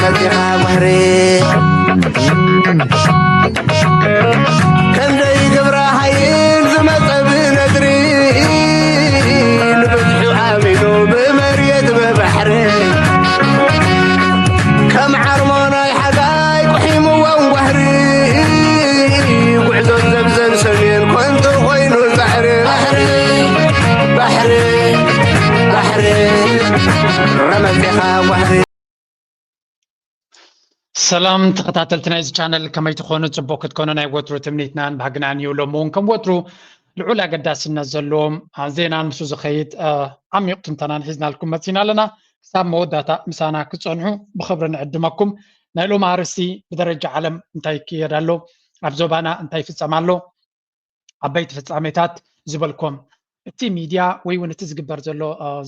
መጺኻ ባሕሪ ከም ዘይገብራ ሓይል ዝመጸ ብነድሪ ንብዝሑ ኣሚኑ ብመሬት ብባሕሪ ከም ዓርሞ ናይ ሓጋይ ቁሒምዎም ጓህሪ ጉዕዞ ዘብዘን ሰሜን ኮንቶ ኮይኑ ጻዕሪ ባሕሪ ባሕሪ ባሕሪ ረመጺኻ ጓህሪ ሰላም ተኸታተልቲ ናይዚ ቻነል ከመይ ትኾኑ? ጽቡቕ ክትኮኑ ናይ ወትሩ ትምኒትናን ባህግናን እዩ። ሎሚ እውን ከም ወትሩ ልዑል ኣገዳስነት ዘለዎም ዜናን ምስ ዝኸይድ ዓሚቕ ትንተናን ሒዝናልኩም መጺና ኣለና። ክሳብ መወዳእታ ምሳና ክትጸንሑ ብኽብሪ ንዕድመኩም። ናይ ሎሚ ኣርእስቲ ብደረጃ ዓለም እንታይ ይክየድ ኣሎ፣ ኣብ ዞባና እንታይ ይፍጸም ኣሎ፣ ዓበይቲ ፍጻሜታት ዝበልኩም እቲ ሚድያ ወይ እውን እቲ ዝግበር ዘሎ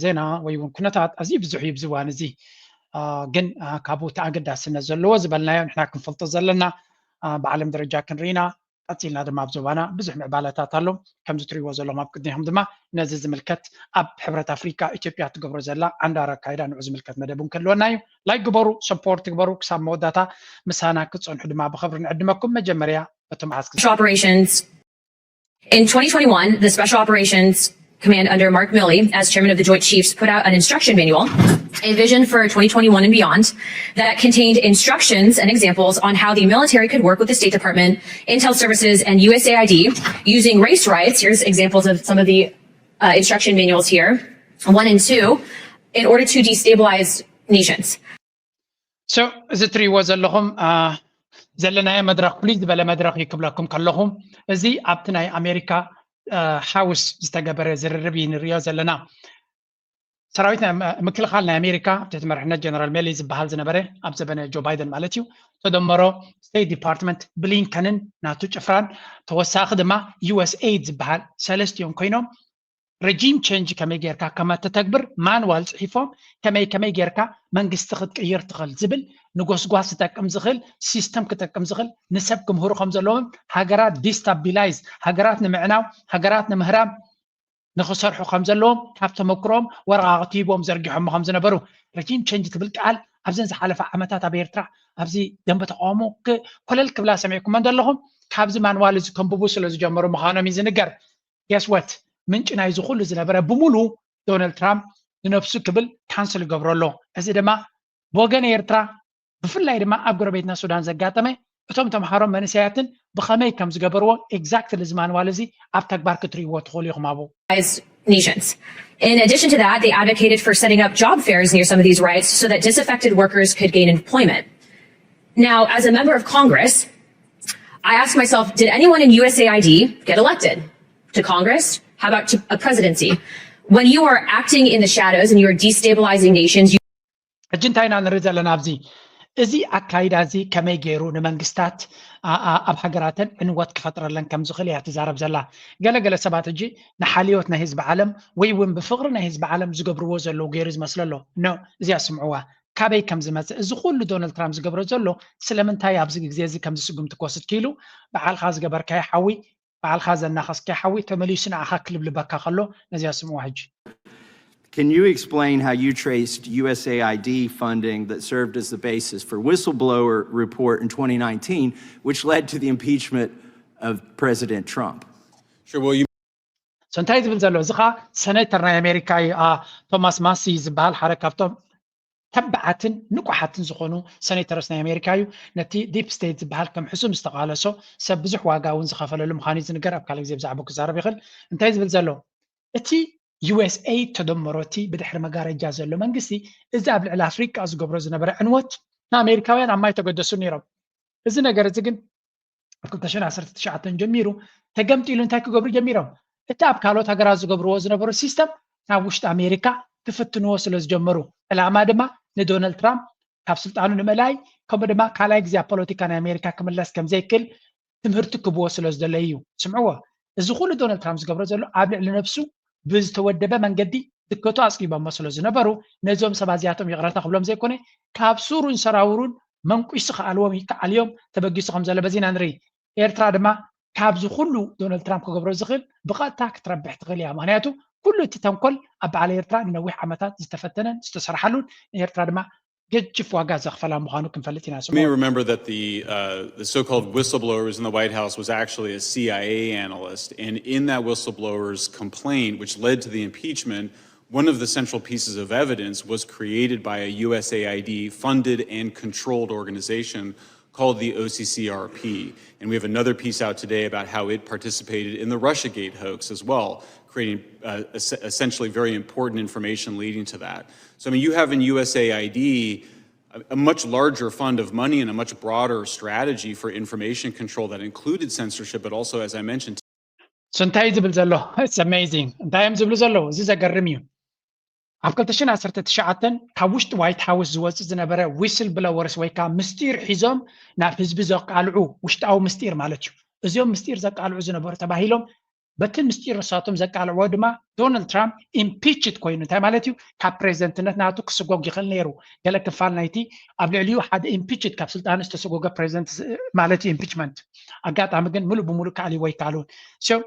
ዜና ወይ እውን ኩነታት ኣዝዩ ብዙሕ እዩ ኣብዚ እዋን እዚ። ግን ካብኡ እቲ ኣገዳስነት ዘለዎ ዝበልናዮ ንሕና ክንፈልጦ ዘለና ብዓለም ደረጃ ክንርኢና ቀፂልና ድማ ኣብ ዞባና ብዙሕ ምዕባለታት ኣሎ። ከምዚ ትሪእዎ ዘለኹም ኣብ ቅድሚኹም ድማ ነዚ ዝምልከት ኣብ ሕብረት ኣፍሪካ ኢትዮጵያ ትገብሮ ዘላ ዓንዳር ኣካይዳ ንዑ ዝምልከት መደብ እውን ክህልወና እዩ። ላይክ ግበሩ፣ ሰፖርት ግበሩ። ክሳብ መወዳእታ ምሳና ክትፀንሑ ድማ ብኽብሪ ንዕድመኩም። መጀመርያ በቶም ሓዝኪ Special Operations. In twenty twenty-one, the Special Operations Command under Mark Milley, as chairman of the Joint Chiefs, put out an instruction manual, a vision for twenty twenty-one and beyond, that contained instructions and examples on how the military could work with the State Department, Intel Services, and U S A I D using race riots. Here's examples of some of the uh, instruction manuals here, one and two, in order to destabilize nations. So እዚ ትሪእዎ ዘለኹም ዘለናዮ መድረኽ ፍሉይ ዝበለ መድረኽ እዩ ክብለኩም ከለኹ፣ እዚ ኣብቲ ናይ ኣሜሪካ ሃውስ ዝተገበረ ዝርርብ እዩ ንሪኦ ዘለና። ሰራዊት ምክልኻል ናይ ኣሜሪካ ትሕቲ መርሕነት ጀነራል ሜሊ ዝበሃል ዝነበረ ኣብ ዘበነ ጆ ባይደን ማለት እዩ፣ ተደመሮ ስቴት ዲፓርትመንት ብሊንከንን ናቱ ጭፍራን ተወሳኺ ድማ ዩ ኤስ ኤይድ ዝበሃል ሰለስቲኦም ኮይኖም ረጂም ቸንጅ ከመይ ጌርካ ከመተተግብር ማንዋል ፅሒፎም ከመይ ከመይ ጌርካ መንግስቲ ክትቅይር ትኽእል ዝብል ንጎስጓስ ዝጠቅም ዝኽእል ሲስተም ክጠቅም ዝኽእል ንሰብ ክምህሩ ከም ዘለዎም ሃገራት ዲስታቢላይዝ ሃገራት ንምዕናው ሃገራት ንምህራም ንኽሰርሑ ከም ዘለዎም ካብ ተመክሮም ወረቓቕቲ ሂቦም ዘርጊሖሞ ከም ዝነበሩ ረጂም ቸንጅ ትብል ቃል ኣብዘን ዝሓለፈ ዓመታት ኣብ ኤርትራ ኣብዚ ደንበ ተቃውሞ ኮለል ክብላ ሰሚዕኩመን ዘለኹም ካብዚ ማንዋል እዚ ከንብቡ ስለ ዝጀመሩ ምዃኖም እዩ ዝንገር። Guess what? ምንጪ ናይዚ ኩሉ ዝነበረ ብሙሉ ዶናልድ ትራምፕ ንነብሱ ክብል ካንስል ይገብሮ ኣሎ። እዚ ድማ ብወገን ኤርትራ ብፍላይ ድማ ኣብ ጎረቤትና ሱዳን ዘጋጠመ እቶም ተምሃሮ መንእሰያትን ብኸመይ ከም ዝገበርዎ exactly እዚ ማንዋል እዚ ኣብ ተግባር ክትርእይዎ ትኽእሉ ኢኹም ኣብኡ። Nations. In addition to that, they advocated for setting up job fairs near some of these riots so that disaffected workers could gain employment. Now, as a member of Congress, I ask myself, did anyone in U S A I D get elected to Congress? How about to a presidency? When you are acting in the shadows and you are destabilizing nations, you ሕጂ እንታይ ኢና ንርኢ ዘለና ኣብዚ እዚ ኣካይዳ እዚ ከመይ ገይሩ ንመንግስታት ኣብ ሃገራተን ዕንወት ክፈጥረለን ከም ዝኽእል እያ ትዛረብ ዘላ። ገለገለ ሰባት ሕጂ ንሓልዮት ናይ ህዝቢ ዓለም ወይ እውን ብፍቕሪ ናይ ህዝቢ ዓለም ዝገብርዎ ዘለዉ ገይሩ ዝመስሎ ኣሎ። ኖ፣ እዚኣ ስምዕዋ ካበይ ከም ዝመፅእ እዚ ኩሉ ዶናልድ ትራምፕ ዝገብሮ ዘሎ ስለምንታይ ኣብዚ ግዜ እዚ ከምዚ ስጉምቲ ክወስድ ክኢሉ በዓልካ ዝገበርካዮ ሓዊ በዓልካ ዘናኸስካዮ ሓዊ ተመሊሱ ንዓኻ ክልብልበካ ከሎ ነዚኣ ስምዕዋ ሕጂ። Can you explain how you traced U S A I D funding that served as the basis for whistleblower report in twenty nineteen, which led to the impeachment of President Trump? Sure, well, you So እንታይ ዝብል ዘሎ እዚ ኸዓ ሰኔተር ናይ ኣሜሪካ እዩ። ቶማስ ማሲ ዝበሃል ሓደ ካብቶም ተባዓትን ንቁሓትን ዝኾኑ ሰኔተርስ ናይ ኣሜሪካ እዩ። ነቲ ዲፕ ስቴት ዝበሃል ከም ሕሱም ዝተቓለሶ ሰብ ብዙሕ ዋጋ እውን ዝኸፈለሉ ምዃኑ እዩ ዝንገር። ኣብ ካልእ ግዜ ብዛዕባኡ ክዛረብ ይኽእል። እንታይ ዝብል ዘሎ እቲ ዩ ኤስ ኤይድ ተደመሮ እቲ ብድሕሪ መጋረጃ ዘሎ መንግስቲ እዚ ኣብ ልዕሊ ኣፍሪቃ ዝገብሮ ዝነበረ ዕንወት ንኣሜሪካውያን ኣብ ማይ ተገደሱ ነይሮም። እዚ ነገር እዚ ግን ካብ ክልተ ሽሕን ዓሰርተ ትሽዓተን ጀሚሩ ተገምጢሉ እንታይ ክገብሩ ጀሚሮም? እቲ ኣብ ካልኦት ሃገራት ዝገብርዎ ዝነበሩ ሲስተም ናብ ውሽጢ ኣሜሪካ ክፍትንዎ ስለ ዝጀመሩ ዕላማ ድማ ንዶናልድ ትራምፕ ካብ ስልጣኑ ንምእላይ ከምኡ ድማ ካልኣይ ግዜ ኣብ ፖለቲካ ናይ ኣሜሪካ ክምለስ ከም ዘይክእል ትምህርቲ ክብዎ ስለ ዝደለዩ እዩ። ስምዕዎ፣ እዚ ኩሉ ዶናልድ ትራምፕ ዝገብሮ ዘሎ ኣብ ልዕሊ ነብሱ ብዝተወደበ መንገዲ ድከቱ ኣፅጊቦሞ ስለ ዝነበሩ ነዞም ሰባት እዚኣቶም ይቕረታ ክብሎም ዘይኮነ ካብ ሱሩን ሰራውሩን መንቁሱ ክኣልዎም ይከኣል እዮም ተበጊሱ ከም ዘሎ በዚ ኢና ንርኢ። ኤርትራ ድማ ካብዚ ኩሉ ዶናልድ ትራምፕ ክገብሮ ዝኽእል ብቐጥታ ክትረብሕ ትኽእል እያ። ምክንያቱ ኩሉ እቲ ተንኮል ኣብ በዓል ኤርትራ ንነዊሕ ዓመታት ዝተፈተነን ዝተሰርሓሉን ንኤርትራ ድማ ገጅፍ ዋጋ ዘኽፈላ ምዃኑ ክንፈልጥ ኢና። You may remember that the, uh, the so-called whistleblower who was in the White House was actually a C I A analyst. And in that whistleblower's complaint, which led to the impeachment, one of the central pieces of evidence was created by a U S A I D funded and controlled organization called the O C C R P. And we have another piece out today about how it participated in the Russiagate hoax as well, creating uh, essentially very important information leading to that. So, I mean, you have in U S A I D a much larger fund of money and a much broader strategy for information control that included censorship, but also, as I mentioned, So እንታይ እዩ ዝብል ዘሎ? It's amazing. እንታይ እዮም ዝብሉ ዘለዉ? እዚ ዘገርም እዩ። ኣብ ክልተ ሽሕን ዓሰርተ ትሽዓተን ካብ ውሽጢ ዋይት ሃውስ ዝወፅእ ዝነበረ ዊስል ብለወርስ ወይ ከዓ ምስጢር ሒዞም ናብ ህዝቢ ዘቃልዑ፣ ውሽጣዊ ምስጢር ማለት እዩ። እዚኦም ምስጢር ዘቃልዑ ዝነበሩ ተባሂሎም በቲ ምስጢር ንሳቶም ዘቃልዕዎ ድማ ዶናልድ ትራምፕ ኢምፒችድ ኮይኑ፣ እንታይ ማለት እዩ? ካብ ፕሬዚደንትነት ናቱ ክስጎግ ይኽእል ነይሩ። ገለ ክፋል ናይቲ ኣብ ልዕሊኡ ሓደ ኢምፒችድ ካብ ስልጣኑ ዝተሰጎገ ፕሬዚደንት ማለት እዩ ኢምፒችመንት። ኣጋጣሚ ግን ሙሉእ ብሙሉእ ክኣልይዎ ኣይከኣሉን። So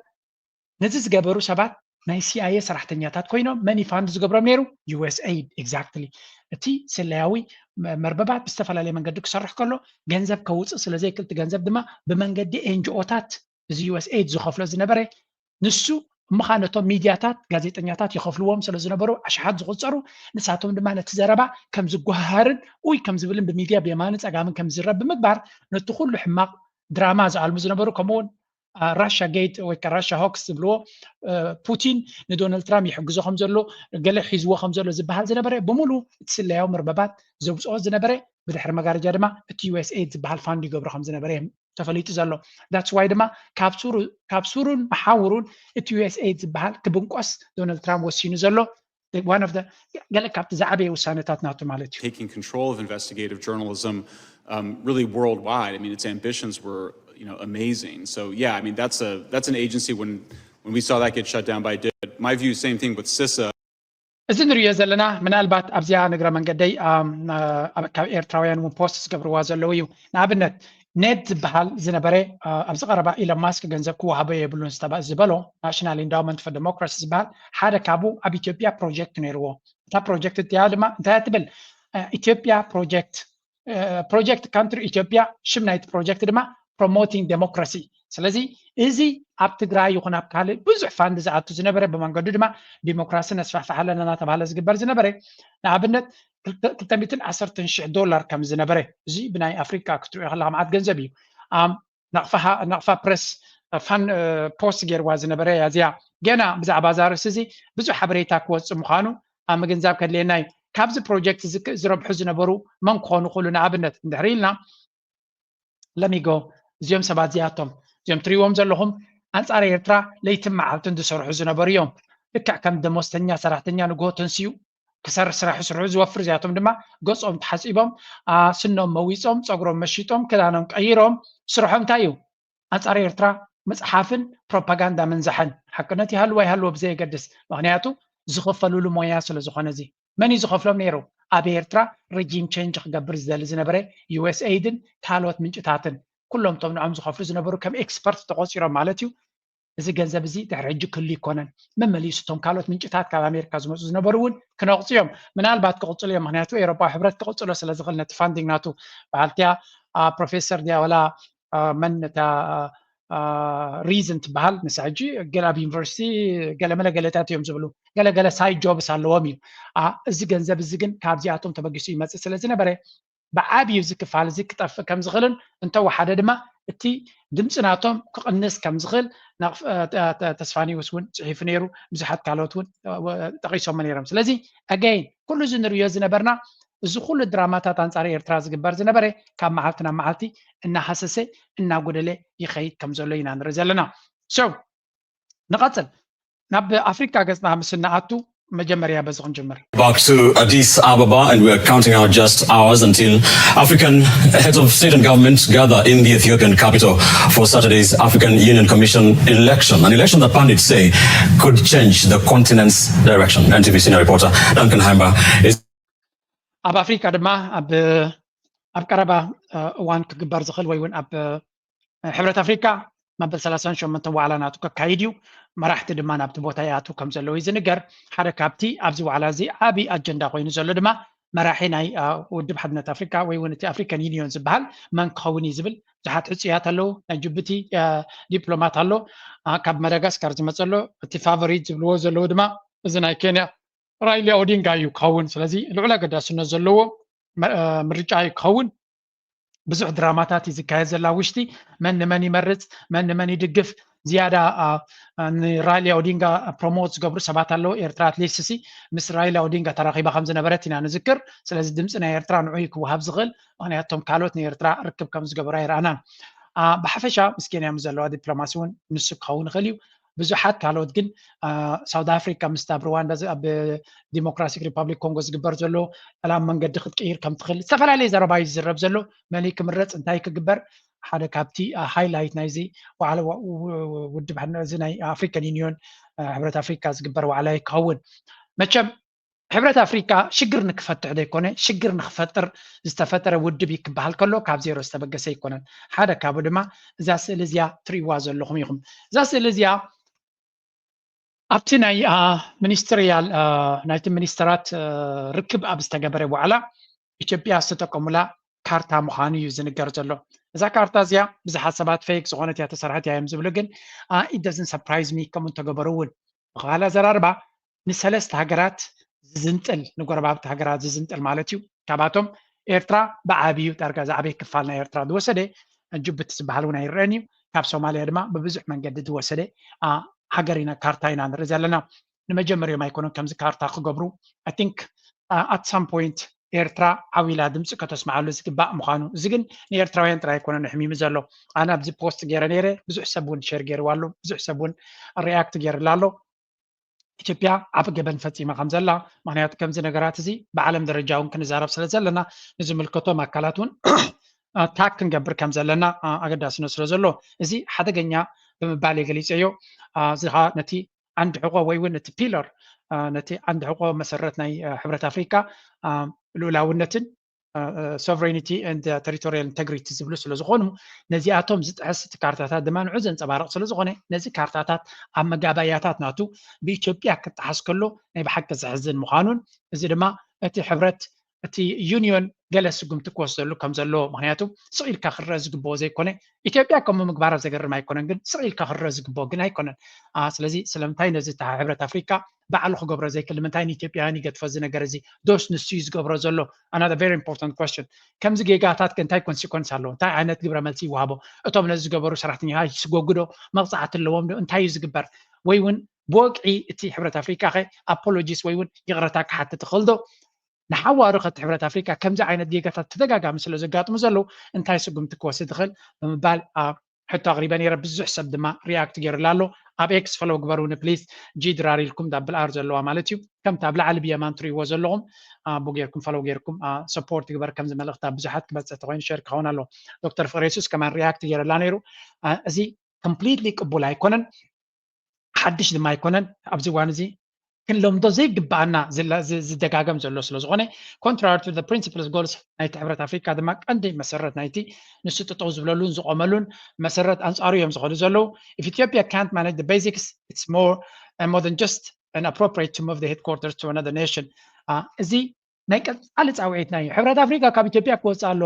ነዚ ዝገበሩ ሰባት ናይ ሲኣይኤ ሰራሕተኛታት ኮይኖም መን እዩ ፋንድ ዝገብሮም ነይሩ? ዩ ኤስ ኤይድ። ኤግዛክትሊ። እቲ ስለያዊ መርበባት ብዝተፈላለየ መንገዲ ክሰርሕ ከሎ ገንዘብ ከውፅእ ስለዘይክእል እቲ ገንዘብ ድማ ብመንገዲ ኤንጂኦታት እዚ ዩ ኤስ ኤይድ ዝኸፍሎ ዝነበረ ንሱ እምኻ ነቶም ሚድያታት ጋዜጠኛታት ይኸፍልዎም ስለ ዝነበሩ ኣሽሓት ዝቑፀሩ ንሳቶም ድማ ነቲ ዘረባ ከም ዝጓሃሃርን ኡይ ከም ዝብልን ብሚድያ ብየማንን ፀጋምን ከም ዝዝረብ ብምግባር ነቲ ኩሉ ሕማቕ ድራማ ዝኣልሙ ዝነበሩ ከምኡውን ራሻ ጌት ወይ ከዓ ራሻ ሆክስ ዝብልዎ ፑቲን ንዶናልድ ትራምፕ ይሕግዞ ከም ዘሎ ገለ ሒዝዎ ከም ዘሎ ዝበሃል ዝነበረ ብምሉ እቲ ስለያዊ መርበባት ዘውፅኦ ዝነበረ ብድሕሪ መጋረጃ ድማ እቲ ዩ ኤስ ኤይድ ዝበሃል ፋንድ ይገብሮ ከም ዝነበረ እዮም ተፈሊጡ ዘሎ። That's why ድማ ካብ ሱሩን መሓውሩን እቲ ዩ ኤስ ኤይድ ዝበሃል ክብንቆስ ዶናልድ ትራምፕ ወሲኑ ዘሎ። One of the ገለ ካብቲ ዝዓበየ ውሳነታት ናቱ ማለት እዩ። Taking control of investigative journalism um, really worldwide. I mean, its ambitions were you know amazing. So yeah, I mean that's a that's an agency when when we saw that get shut down by DIT. My view, same thing with CISA. እዚ ንሪኦ ዘለና ምናልባት ኣብዚኣ ንግረ መንገደይ ካብ ኤርትራውያን እውን ፖስት ዝገብርዋ ዘለዉ እዩ። ንኣብነት ኔድ ዝበሃል ዝነበረ ኣብዚ ቀረባ ኢሎን ማስክ ገንዘብ ክወሃቦ የብሉን ዝበሎ ናሽናል ኢንዳውመንት ፎር ዴሞክራሲ ዝበሃል ሓደ ካብኡ ኣብ ኢትዮጵያ ፕሮጀክት ነይርዎ። እታ ፕሮጀክት እቲኣ ድማ እንታይ ትብል? ኢትዮጵያ ፕሮጀክት ፕሮጀክት ካንትሪ ኢትዮጵያ ሽም ናይቲ ፕሮጀክት ድማ ፕሮሞቲንግ ዴሞክራሲ። ስለዚ እዚ ኣብ ትግራይ ይኹን ኣብ ካልእ ብዙሕ ፋንድ ዝኣቱ ዝነበረ ብመንገዱ ድማ ዲሞክራሲ ነስፋሕፍሕ ኣለና እናተባሃለ ዝግበር ዝነበረ ንኣብነት ክልተ ሚእትን ዓሰርተን ሽሕ ዶላር ከም ዝነበረ እዚ ብናይ ኣፍሪካ ክትሪኦ ከለካ መዓት ገንዘብ እዩ። ናቕፋ ፕረስ ፋን ፖስት ገይርዋ ዝነበረ እያ እዚኣ። ገና ብዛዕባ እዛ ርእሲ እዚ ብዙሕ ሓበሬታ ክወፅእ ምዃኑ ኣብ ምግንዛብ ከድልየና እዩ። ካብዚ ፕሮጀክት ዝረብሑ ዝነበሩ መን ክኾኑ ክእሉ ንኣብነት እንድሕሪ ኢልና ለሚጎ እዚኦም ሰባት እዚኣቶም እዚኦም ትሪእዎም ዘለኹም ኣንፃር ኤርትራ ለይትን መዓልትን ዝሰርሑ ዝነበሩ እዮም። ልክዕ ከም ደሞዝተኛ ሰራሕተኛ ንግሆ ተንስኡ ክሰርሕ ስራሕ ይስርሑ ዝወፍር እዚኣቶም ድማ ገፆም ተሓፂቦም ስኖም መዊፆም ፀጉሮም መሺጦም ክዳኖም ቀይሮም ስርሖም እንታይ እዩ? ኣንፃር ኤርትራ ምፅሓፍን ፕሮፓጋንዳ ምንዛሕን ሓቅነት ይሃልዎ ኣይሃልዎ ብዘየገድስ ምክንያቱ ዝኽፈልሉ ሞያ ስለ ዝኾነ እዚ መን እዩ ዝኸፍሎም ነይሩ? ኣብ ኤርትራ ሬጂም ቼንጅ ክገብር ዝደሊ ዝነበረ ዩ ኤስ ኤይድን ካልኦት ምንጭታትን ኩሎም እቶም ንዖም ዝኸፍሉ ዝነበሩ ከም ኤክስፐርት ተቆፂሮም ማለት እዩ። እዚ ገንዘብ እዚ ድሕሪ ሕጂ ክህሉ ይኮነን መመሊሱ እቶም ካልኦት ምንጭታት ካብ ኣሜሪካ ዝመፁ ዝነበሩ እውን ክነቕፁ እዮም። ምናልባት ክቕፅሉ እዮም ምክንያቱ ኤሮፓዊ ሕብረት ክቕፅሎ ስለ ዝኽእል ነቲ ፋንዲንግ ናቱ በዓልቲያ ፕሮፌሰር ድያ ወላ መን እታ ሪዝን ትበሃል ንሳ ሕጂ ገለ ኣብ ዩኒቨርሲቲ ገለመለ ገለታት እዮም ዝብሉ ገለገለ ሳይድ ጆብስ ኣለዎም እዩ። እዚ ገንዘብ እዚ ግን ካብዚኣቶም ተበጊሱ ይመፅእ ስለ ዝነበረ ብዓብዩ እዚ ክፋል እዚ ክጠፍእ ከም ዝኽእልን እንተወሓደ ድማ እቲ ድምፂ ናቶም ክቕንስ ከም ዝኽእል ተስፋኒውስ እውን ፅሒፉ ነይሩ። ብዙሓት ካልኦት እውን ጠቂሶሞ ነይሮም። ስለዚ ኣገይን ኩሉ እዚ ንሪዮ ዝነበርና እዚ ኩሉ ድራማታት ኣንፃር ኤርትራ ዝግበር ዝነበረ ካብ መዓልቲ ናብ መዓልቲ እናሃሰሰ እናጎደለ ይኸይድ ከም ዘሎ ኢና ንርኢ ዘለና። So ንቐፅል ናብ ኣፍሪካ ገፅና ምስ እንኣቱ መጀመርያ በዚ ክንጅምር። Back to Addis Ababa, and we are counting out just hours until African heads of state and government gather in the Ethiopian capital for Saturday's African Union Commission election, an election that pundits say could change the continent's direction. N T V senior reporter Duncan Haimba is ኣብ ኣፍሪካ ድማ ኣብ ኣብ ቀረባ እዋን ክግበር ዝኽእል ወይ እውን ኣብ ሕብረት ኣፍሪካ መበል ሰላሳን ሸሞንተን ዋዕላ ናቱ ከካይድ እዩ። መራሕቲ ድማ ናብቲ ቦታ ይኣትዉ ከም ዘለዉ እዩ ዝንገር። ሓደ ካብቲ ኣብዚ ዋዕላ እዚ ዓብዪ ኣጀንዳ ኮይኑ ዘሎ ድማ መራሒ ናይ ውድብ ሓድነት ኣፍሪካ ወይ እውን እቲ ኣፍሪካን ዩኒዮን ዝበሃል መን ክኸውን እዩ ዝብል ብዙሓት ሕፁያት ኣለዉ። ናይ ጅቡቲ ዲፕሎማት ኣሎ፣ ካብ መዳጋስካር ዝመፀ ኣሎ፣ እቲ ፋቨሪት ዝብልዎ ዘለዉ ድማ እዚ ናይ ኬንያ ራይላ ኦዲንጋ እዩ ክኸውን። ስለዚ ልዑል ኣገዳስነት ዘለዎ ምርጫ እዩ ክኸውን። ብዙሕ ድራማታት እዩ ዝካየድ ዘላ ውሽጢ፣ መን ንመን ይመርፅ፣ መን ንመን ይድግፍ። ዝያዳ ንራይላ ኦዲንጋ ፕሮሞት ዝገብሩ ሰባት ኣለዉ። ኤርትራ ኣትሊስት ሲ ምስ ራይላ ኦዲንጋ ተራኺባ ከም ዝነበረት ኢና ንዝክር። ስለዚ ድምፂ ናይ ኤርትራ ንዑ እዩ ክወሃብ ዝኽእል፣ ምክንያቱ እቶም ካልኦት ንኤርትራ ርክብ ከም ዝገበሩ ኣይረኣናን። ብሓፈሻ ምስ ኬንያ ምስ ዘለዋ ዲፕሎማሲ እውን ንሱ ክኸውን ይኽእል እዩ። ብዙሓት ካልኦት ግን ሳውት ኣፍሪካ ምስታ ኣብ ሩዋንዳ ኣብ ዲሞክራቲክ ሪፓብሊክ ኮንጎ ዝግበር ዘሎ ሰላም መንገዲ ክትቅይር ከም ትኽእል ዝተፈላለየ ዘረባ እዩ ዝዝረብ ዘሎ። መን ክምረፅ፣ እንታይ ክግበር፣ ሓደ ካብቲ ሃይላይት ናይዚ ውድብ እዚ ናይ ኣፍሪካን ዩኒዮን፣ ሕብረት ኣፍሪካ ዝግበር ዋዕላ ይከውን። መቸም ሕብረት ኣፍሪካ ሽግር ንክፈትሕ ዘይኮነ ሽግር ንክፈጥር ዝተፈጠረ ውድብ እዩ ክበሃል ከሎ ካብ ዜሮ ዝተበገሰ ኣይኮነን። ሓደ ካብኡ ድማ እዛ ስእሊ እዚኣ ትርእይዋ ዘለኹም ኢኹም። እዛ ስእሊ እዚኣ ኣብቲ ናይ ሚኒስትርያል ናይቲ ሚኒስትራት ርክብ ኣብ ዝተገበረ ዋዕላ ኢትዮጵያ ዝተጠቀሙላ ካርታ ምዃኑ እዩ ዝንገር ዘሎ። እዛ ካርታ እዚኣ ብዙሓት ሰባት ፌክ ዝኾነት እያ ተሰርሐት እያ እዮም ዝብሉ፣ ግን it doesn't surprise me። ከምኡ እንተገበሩ እውን ብካል ኣዘራርባ ንሰለስተ ሃገራት ዝዝንጥል፣ ንጎረባብቲ ሃገራት ዝዝንጥል ማለት እዩ። ካብኣቶም ኤርትራ ብዓብዩ ዳርጋ ዝዓበየ ክፋል ናይ ኤርትራ ዝወሰደ ጅቡቲ ዝበሃል እውን ኣይረአን እዩ። ካብ ሶማልያ ድማ ብብዙሕ መንገዲ ዝወሰደ ሃገር ኢና፣ ካርታ ኢና ንርኢ ዘለና። ንመጀመርዮም ኣይኮነን ከምዚ ካርታ ክገብሩ። I think at some point ኤርትራ ዓው ኢላ ድምፂ ከተስምዓሉ ዝግባእ ምዃኑ፣ እዚ ግን ንኤርትራውያን ጥራይ ኣይኮነን ኣሕሚሙ ዘሎ። ኣነ ኣብዚ ፖስት ገይረ ነይረ፣ ብዙሕ ሰብ እውን ሼር ገይርዋ ኣሎ፣ ብዙሕ ሰብ እውን ሪያክት ገይርላ ኣሎ። ኢትዮጵያ ዓቢ ገበን ፈጺማ ከም ዘላ፣ ምክንያቱ ከምዚ ነገራት እዚ ብዓለም ደረጃ እውን ክንዛረብ ስለ ዘለና ንዝምልከቶም ኣካላት እውን ታግ ክንገብር ከም ዘለና ኣገዳስነት ስለ ዘሎ እዚ ሓደገኛ ብምባል እየ ገሊጸዮ። እዚ ከዓ ነቲ ዓንዲ ሕቆ ወይ እውን እቲ ፒለር፣ ነቲ ዓንዲ ሕቆ መሰረት ናይ ሕብረት ኣፍሪካ ልኡላውነትን sovereignty and territorial integrity ዝብሉ ስለ ዝኾኑ ነዚኣቶም ዝጥሕስ እቲ ካርታታት ድማ ንዑ ዘንፀባርቕ ስለ ዝኾነ ነዚ ካርታታት ኣብ መጋባያታት ናቱ ብኢትዮጵያ ክጠሓስ ከሎ ናይ ብሓቂ ዘሕዝን ምዃኑን እዚ ድማ እቲ ሕብረት እቲ ዩኒዮን ገለ ስጉምቲ ክወስደሉ ከም ዘለዎ ምክንያቱ ስቕ ኢልካ ክረአ ዝግብኦ ዘይኮነ ኢትዮጵያ ከምኡ ምግባራ ዘገርም ኣይኮነን ግን ስቕ ኢልካ ክረአ ዝግብኦ ግን ኣይኮነን። ስለዚ ስለምንታይ ነዚ ሕብረት ኣፍሪካ ባዕሉ ክገብሮ ዘይክእል ንምንታይ ንኢትዮጵያውያን ይገድፎ እዚ ነገር እዚ ዶስ ንሱ እዩ ዝገብሮ ዘሎ? Another very important question። ከምዚ ጌጋታት ከ እንታይ ኮንሲኮንስ ኣለዎ? እንታይ ዓይነት ግብረ መልሲ ይወሃቦ? እቶም ነዚ ዝገበሩ ሰራሕተኛታት ይስጎጉ ዶ? መቕፃዕቲ ኣለዎም ዶ? እንታይ እዩ ዝግበር? ወይ እውን ብወግዒ እቲ ሕብረት ኣፍሪካ ከ ኣፖሎጂስ ወይ እውን ይቕረታ ክሓትት ይኽእል ዶ? ንሓዋሩ ከቲ ሕብረት ኣፍሪካ ከምዚ ዓይነት ጌጋታት ተደጋጋሚ ስለ ዘጋጥሙ ዘለዉ እንታይ ስጉምቲ ክወስድ ይኽእል ብምባል ሕቶ ኣቕሪበ ነይረ። ብዙሕ ሰብ ድማ ሪያክት ገይሩላ ኣሎ። ኣብ ኤክስ ፈሎው ግበሩኒ ፕሊዝ። ጂ ድራር ኢልኩም ዳብል ኣር ዘለዋ ማለት እዩ። ከምቲ ኣብ ላዕሊ ብየማን ትርእይዎ ዘለኹም ኣቦ ጌርኩም ፈሎው ጌርኩም ሰፖርት ግበር። ከምዚ መልእኽቲ ኣብ ብዙሓት ክበፅሕ ተኮይኑ ሸር ክኸውን ኣለዎ። ዶክተር ፍቅረ የሱስ ከማን ሪያክት ገይረላ ነይሩ። እዚ ኮምፕሊትሊ ቅቡል ኣይኮነን፣ ሓድሽ ድማ ኣይኮነን። ኣብዚ እዋን እዚ ክንለምዶ ዘይግባኣና ዝደጋገም ዘሎ ስለ ዝኾነ contrary to the principles goals ናይቲ ሕብረት ኣፍሪካ ድማ ቀንዲ መሰረት ናይቲ ንሱ ጠጠው ዝብለሉን ዝቆመሉን መሰረት ኣንፃሩ እዮም ዝኸዱ ዘለዉ። If Ethiopia can't manage the basics it's more uh, more than just and appropriate to move the headquarters to another nation. እዚ ናይ ቀፃሊ ፃውዒትና እዩ። ሕብረት ኣፍሪካ ካብ ኢትዮጵያ ክወፅእ ኣሎ፣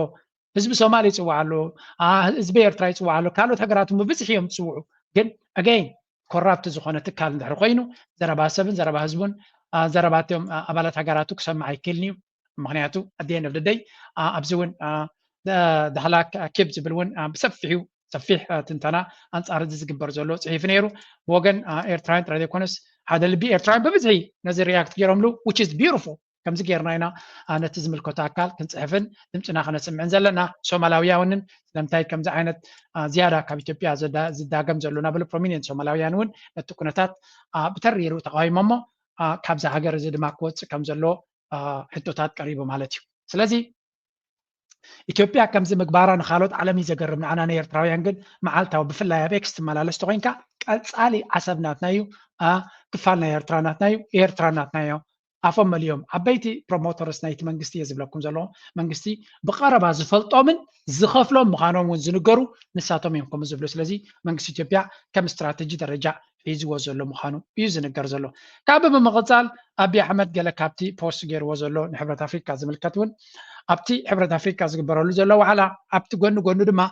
ህዝቢ ሶማል ይፅዋዕ ኣሎ፣ ህዝቢ ኤርትራ ይፅዋዕ ኣሎ፣ ካልኦት ሃገራት ብብዝሒ እዮም ዝፅውዑ። ግን ኣገይን ኮራፕት ዝኾነ ትካል እንድሕር ኮይኑ ዘረባ ሰብን ዘረባ ህዝቡን ዘረባትዮም ኣባላት ሃገራቱ ክሰምዕ ኣይክእልን እዩ። ምክንያቱ ኣደን ኦፍ ደይ ኣብዚ እውን ዳህላክ ኬብ ዝብል እውን ብሰፊሑ ሰፊሕ ትንተና ኣንፃር እዚ ዝግበር ዘሎ ፅሒፉ ነይሩ። ብወገን ኤርትራውያን ጥራይ ዘይኮነስ ሓደ ልቢ ኤርትራውያን ብብዝሒ ነዚ ሪያክት ገይሮምሉ which is beautiful። ከምዚ ጌርና ኢና ነቲ ዝምልከቶ ኣካል ክንፅሕፍን ድምፅና ከነስምዕን ዘለና። ሶማላውያውንን ስለምንታይ ከምዚ ዓይነት ዝያዳ ካብ ኢትዮጵያ ዝዳገም ዘሎ እናበሉ ፕሮሚኒንት ሶማላውያን እውን ነቲ ኩነታት ብተሪሩ ተቃዊሞሞ ካብዚ ሃገር እዚ ድማ ክወፅእ ከም ዘሎ ሕቶታት ቀሪቡ ማለት እዩ። ስለዚ ኢትዮጵያ ከምዚ ምግባራ ንካልኦት ዓለም እዩ ዘገርም። ንዓና ንኤርትራውያን ግን መዓልታዊ ብፍላይ ኣብ ኤክስ ትመላለስ ተኮይንካ ቀፃሊ ዓሰብ ናትና እዩ፣ ክፋል ናይ ኤርትራ ናትና እዩ፣ ኤርትራ ናትና እዮ። ኣፎም መሊኦም ዓበይቲ ፕሮሞተርስ ናይቲ መንግስቲ እየ ዝብለኩም ዘለኹ። መንግስቲ ብቀረባ ዝፈልጦምን ዝኸፍሎም ምዃኖም እውን ዝንገሩ ንሳቶም እዮም ከምኡ ዝብሉ። ስለዚ መንግስቲ ኢትዮጵያ ከም ስትራተጂ ደረጃ ሒዝዎ ዘሎ ምዃኑ እዩ ዝንገር ዘሎ። ካብ ብምቕፃል ኣቢ ኣሕመድ ገለ ካብቲ ፖስት ገይርዎ ዘሎ ንሕብረት ኣፍሪካ ዝምልከት እውን ኣብቲ ሕብረት ኣፍሪካ ዝግበረሉ ዘሎ ዋዕላ ኣብቲ ጎኒ ጎኑ ድማ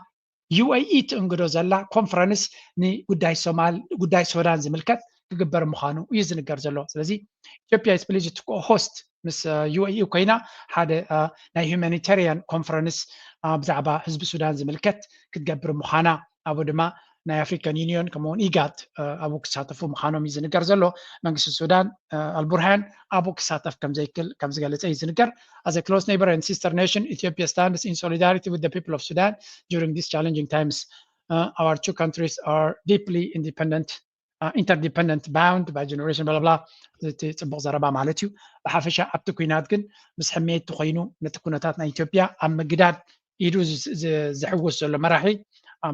ዩ ኤ ኢ ትእንግዶ ዘላ ኮንፈረንስ ንጉዳይ ሶማል ጉዳይ ሱዳን ዝምልከት ክግበር ምዃኑ እዩ ዝንገር ዘሎ። ስለዚ ኢትዮጵያ ስፕሊጅ ትኮ ሆስት ምስ ዩ ኤ ኢ ኮይና ሓደ ናይ ሁማኒታሪያን ኮንፈረንስ ብዛዕባ ህዝቢ ሱዳን ዝምልከት ክትገብር ምዃና ኣብኡ ድማ ናይ ኣፍሪካን ዩኒዮን ከምኡውን ኢጋድ ኣብኡ ክሳተፉ ምዃኖም እዩ ዝንገር ዘሎ። መንግስቲ ሱዳን ኣልቡርሃን ኣብኡ ክሳተፍ ከምዘይክል ከም ዝገለጸ እዩ ዝንገር። As a close neighbor and sister nation, Ethiopia stands in solidarity with the people of Sudan during these challenging times. Uh, our two countries are deeply independent, uh, interdependent, bound by generation, blah, blah, blah. እቲ ጽቡቕ ዘረባ ማለት እዩ። ብሓፈሻ ኣብቲ ኩናት ግን ምስ ሕሜት ኮይኑ ነቲ ኩነታት ናይ ኢትዮጵያ ኣብ ምግዳድ ኢዱ ዝ- ዝ- ዝሕውስ ዘሎ መራሒ፣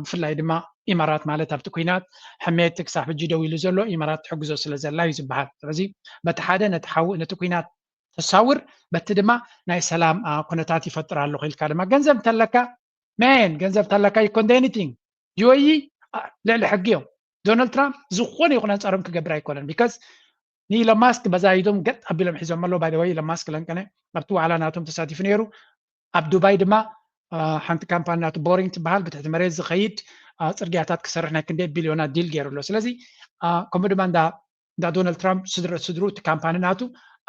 ብፍላይ ድማ ኢማራት ማለት ኣብቲ ኩናት ሕሜት ክሳብ ሕጂ ደው ኢሉ ዘሎ ኢማራት ትሕግዞ ስለ ዘላ እዩ ዝበሃል። ስለዚ በቲ ሓደ ነቲ ሓዊ ነቲ ኩናት ተሳውር፣ በቲ ድማ ናይ ሰላም ኩነታት ይፈጥር ኣለኹ ኢልካ ድማ ገንዘብ እንተለካ man ገንዘብ እንተለካ you can do anything። ዩ ኤ ኢ ልዕሊ ሕጊ እዮም። ዶናልድ ትራምፕ ዝኾነ ይኹን ኣንፃሮም ክገብር ኣይኮነን። Because ንኢሎን ማስክ በዛ ኢዶም ገጥ ኣቢሎም ሒዞም ኣለዉ። By the way ኢሎን ማስክ ለንቀነ ኣብቲ ዋዕላ ናቶም ተሳቲፉ ነይሩ። ኣብ ዱባይ ድማ ሓንቲ ካምፓኒ ናቱ ቦሪንግ ትበሃል ብትሕቲ መሬት ዝኸይድ ፅርግያታት ክሰርሕ ናይ ክንደይ ቢልዮናት ዲል ገይሩ ኣሎ። ስለዚ ከምኡ ድማ እንዳ ዶናልድ ትራምፕ ስድረ ስድሩ እቲ ካምፓኒ ናቱ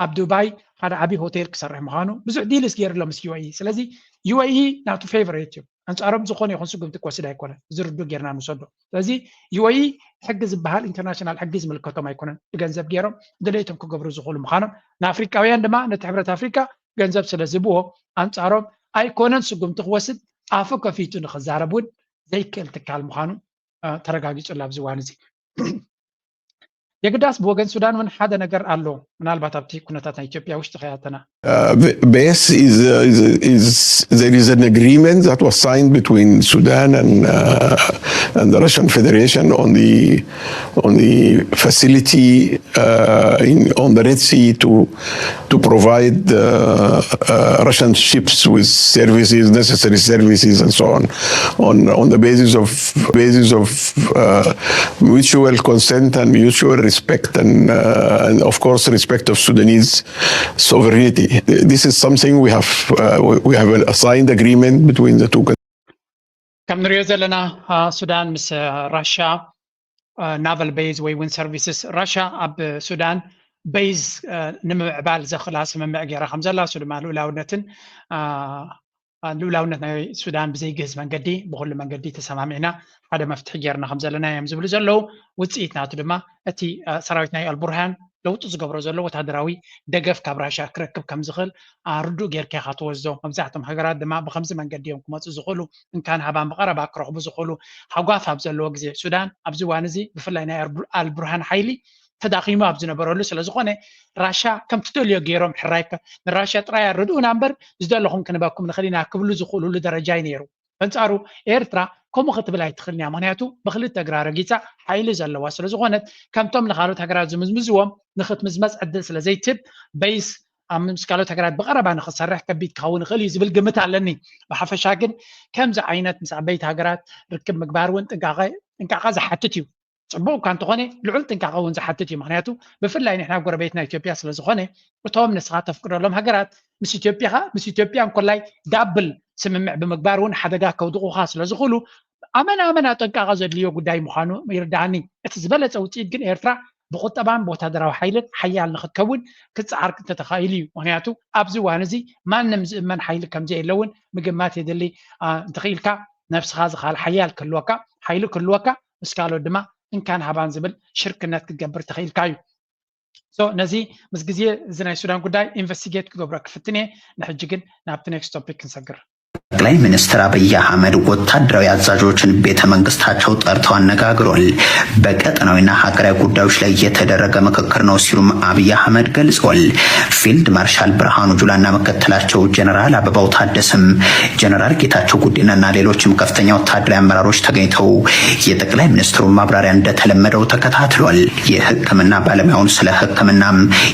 ኣብ ዱባይ ሓደ ዓብዪ ሆቴል ክሰርሕ ምዃኑ ብዙሕ ዲልስ ገይሩ ኣሎ ምስ ዩ ኤ ኢ። ስለዚ ዩ ኤ ኢ ናቱ ፌቨሬት እዩ። ኣንፃሮም ዝኾነ ይኹን ስጉምቲ ክወስድ ኣይኮነን። ዝርዱ ጌርና ንውሰዶ። ስለዚ ዩ ኤ ኢ ሕጊ ዝበሃል ኢንተርናሽናል ሕጊ ዝምልከቶም ኣይኮነን። ብገንዘብ ገይሮም ድሌቶም ክገብሩ ዝኽእሉ ምዃኖም ንኣፍሪቃውያን ድማ ነቲ ሕብረት ኣፍሪቃ ገንዘብ ስለ ዝህብዎ ኣንፃሮም ኣይኮነን ስጉምቲ ክወስድ ኣፉ ከፊቱ ንክዛረብ እውን ዘይክእል ትካል ምዃኑ ተረጋጊፁ ኣሎ ኣብዚ እዋን እዚ። የግዳስ ብወገን ሱዳን እውን ሓደ ነገር ኣሎ። ምናልባት ኣብቲ ኩነታት ናይ ኢትዮጵያ ውሽጢ ከያተና Uh, the base is, uh, is, is there is an agreement that was signed between Sudan and uh, and the Russian Federation on the on the facility uh, in on the Red Sea to to provide uh, uh, Russian ships with services, necessary services, and so on, on on the basis of basis of uh, mutual consent and mutual respect, and, uh, and of course respect of Sudanese sovereignty. This is something we have uh, we have a signed agreement between the two countries. ከም ንሪኦ ዘለና ሱዳን ምስ ራሻ ናቫል ቤዝ ወይ እውን ሰርቪስስ ራሻ ኣብ ሱዳን ቤዝ ንምምዕባል ዘኽላ ስምምዕ ገይራ ከም ዘላ እሱ ድማ ልኡላውነትን ልኡላውነት ናይ ሱዳን ብዘይግህዝ መንገዲ ብኩሉ መንገዲ ተሰማሚዕና ሓደ መፍትሒ ጌርና ከም ዘለና እዮም ዝብሉ ዘለዉ። ውፅኢት ናቱ ድማ እቲ ሰራዊት ናይ ኣልቡርሃን ለውጢ ዝገብሮ ዘሎ ወታደራዊ ደገፍ ካብ ራሽያ ክረክብ ከም ዝኽእል ርዱእ ጌርካ ኢኻ ትወስዶ። መብዛሕቶም ሃገራት ድማ ብከምዚ መንገዲ እዮም ክመፁ ዝኽእሉ። እንካን ሃባን ብቐረባ ክረኽቡ ዝኽእሉ ሃጓፍ ኣብ ዘለዎ ግዜ ሱዳን ኣብዚ እዋን እዚ ብፍላይ ናይ ኣልቡርሃን ሓይሊ ተዳኺሙ ኣብ ዝነበረሉ ስለ ዝኾነ ራሻ ከም ትደልዮ ገይሮም ሕራይ ንራሻ ጥራይ ኣረድኡና እምበር ዝደለኹም ክንበኩም ንኽእል ኢና ክብሉ ዝኽእሉሉ ደረጃ እዩ ነይሩ። በንጻሩ ኤርትራ ከምኡ ክትብል ኣይትኽእልን እያ። ምኽንያቱ ብክልተ እግራ ረጊጻ ሓይሊ ዘለዋ ስለ ዝኾነት ከምቶም ንካልኦት ሃገራት ዝምዝምዝዎም ንክትምዝመዝ ዕድል ስለ ዘይትህብ በይስ ኣብ ምስ ካልኦት ሃገራት ብቐረባ ንክትሰርሕ ከቢድ ክኸውን ይኽእል እዩ ዝብል ግምት ኣለኒ። ብሓፈሻ ግን ከምዚ ዓይነት ምስ ዓበይቲ ሃገራት ርክብ ምግባር እውን ጥንቃቐ ዝሓትት እዩ። ፅቡቅ እኳ እንተኾነ ልዑል ጥንቃቐ እውን ዝሓትት እዩ። ምክንያቱ ብፍላይ ንሕና ጎረቤትና ኢትዮጵያ ስለዝኾነ እቶም ንስኻ ተፍቅደሎም ሃገራት ምስ ኢትዮጵያ ምስ ኢትዮጵያ እንኮላይ ዳብል ስምምዕ ብምግባር እውን ሓደጋ ከውድቑኻ ስለዝኽእሉ ኣመና ኣመና ጥንቃቐ ዘድልዮ ጉዳይ ምዃኑ ይርድኣኒ። እቲ ዝበለፀ ውፅኢት ግን ኤርትራ ብቁጠባን ብወታደራዊ ሓይልን ሓያል ንክትከውን ክትፀዓር እንተተኻኢሉ እዩ። ምክንያቱ ኣብዚ እዋን እዚ ማንም ዝእመን ሓይሊ ከምዘየለ እውን ምግማት የድሊ። እንተኽኢልካ ነብስኻ ዝኻል ሓያል ክህልወካ ሓይሊ ክህልወካ ምስ ካልኦት ድማ እንካን ሃባን ዝብል ሽርክነት ክትገብር ተኽኢልካ እዩ። ነዚ ምስ ግዜ እዚ ናይ ሱዳን ጉዳይ ኢንቨስቲጌት ክገብሮ ክፍትን እየ። ንሕጂ ግን ናብቲ ኔክስት ቶፒክ ክንሰግር። ጠቅላይ ሚኒስትር አብይ አህመድ ወታደራዊ አዛዦችን ቤተ መንግስታቸው ጠርተው አነጋግሯል። በቀጠናዊና ሀገራዊ ጉዳዮች ላይ የተደረገ ምክክር ነው ሲሉም አብይ አህመድ ገልጸዋል። ፊልድ ማርሻል ብርሃኑ ጁላና ምክትላቸው ጀነራል አበባው ታደሰም ጀነራል ጌታቸው ጉዲናና ሌሎችም ከፍተኛ ወታደራዊ አመራሮች ተገኝተው የጠቅላይ ሚኒስትሩን ማብራሪያ እንደተለመደው ተከታትሏል። የህክምና ባለሙያውን ስለ ህክምና፣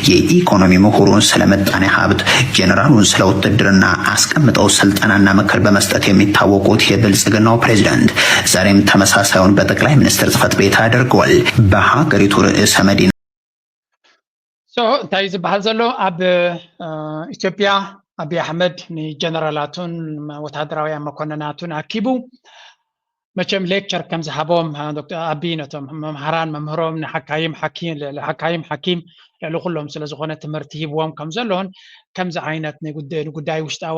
የኢኮኖሚ ምሁሩን ስለ ምጣኔ ሀብት፣ ጀነራሉን ስለ ውትድርና አስቀምጠው ስልጠናና ምክር በመስጠት የሚታወቁት የብልጽግናው ፕሬዝዳንት ዛሬም ተመሳሳዩን በጠቅላይ ሚኒስትር ጽህፈት ቤት አድርገዋል። በሀገሪቱ ርዕሰ መዲና So እንታይ ዝበሃል ዘሎ ኣብ ኢትዮጵያ ኣቢይ ኣሕመድ ንጀነራላቱን ወታደራውያን መኮንናቱን ኣኪቡ መቸም ሌክቸር ከም ዝሃቦም ዶክተር ኣቢይ ነቶም መምሃራን መምህሮም ንሓካይም ሓኪም ልዕሊ ሓካይም ሓኪም ልዕሊ ኩሎም ስለ ዝኾነ ትምህርቲ ሂብዎም ከም ዘለውን ከምዚ ዓይነት ንጉዳይ ውሽጣዊ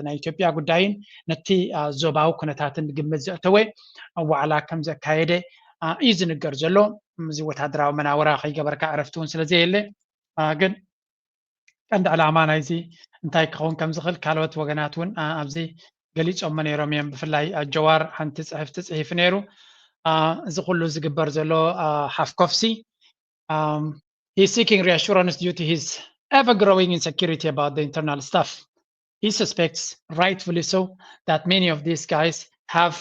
ናይ ኢትዮጵያ ጉዳይን ነቲ ዞባዊ ኩነታትን ግምት ዘእተወ ዋዕላ ከም ዘካየደ እዩ ዝንገር ዘሎ። እዚ ወታደራዊ መናወራ ከይገበርካ ዕረፍቲ እውን ስለ ዘየለ ግን ቀንዲ ዕላማ ናይዚ እንታይ ክኸውን ከም ዝኽእል ካልኦት ወገናት እውን ኣብዚ ገሊፆሞ ነይሮም እዮም። ብፍላይ ጀዋር ሓንቲ ፅሕፍቲ ፅሒፉ ነይሩ። እዚ ኩሉ ዝግበር ዘሎ ሓፍኮፍሲ he's seeking reassurance due to his ever growing insecurity about the internal stuff. He suspects, rightfully so, that many of these guys have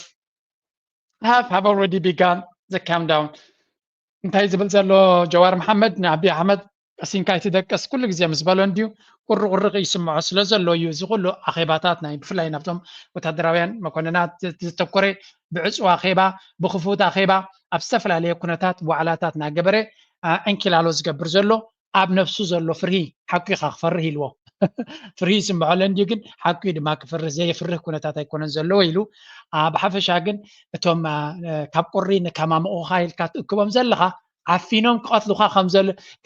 have have already begun the countdown. እንታይ ዝብል ዘሎ ጀዋር መሓመድ ንኣቢ ኣሕመድ ቀሲንካ ኣይትደቀስ ኩሉ ግዜ ምስ በሎ እንድዩ ቁርቁርቅ ይስምዖ ስለ ዘሎ እዩ። እዚ ኩሉ ኣኼባታት ናይ ብፍላይ ናብቶም ወታደራውያን መኮንናት ዝተኮረ ብዕፁ ኣኼባ ብክፉት ኣኼባ ኣብ ዝተፈላለየ ኩነታት ዋዕላታት እናገበረ ዕንኪላሎ ዝገብር ዘሎ ኣብ ነፍሱ ዘሎ ፍርሂ ሓቁ ኢኻ ክፈርህ ኢልዎ ፍርሂ ይስምዖ ኣሎ እንድዩ ግን ሓቁ ድማ ክፈርህ ዘየፍርህ ኩነታት ኣይኮነን ዘለዎ ኢሉ። ብሓፈሻ ግን እቶም ካብ ቁሪ ንካማምቑኻ ኢልካ ትእክቦም ዘለኻ ዓፊኖም ክቐትሉኻ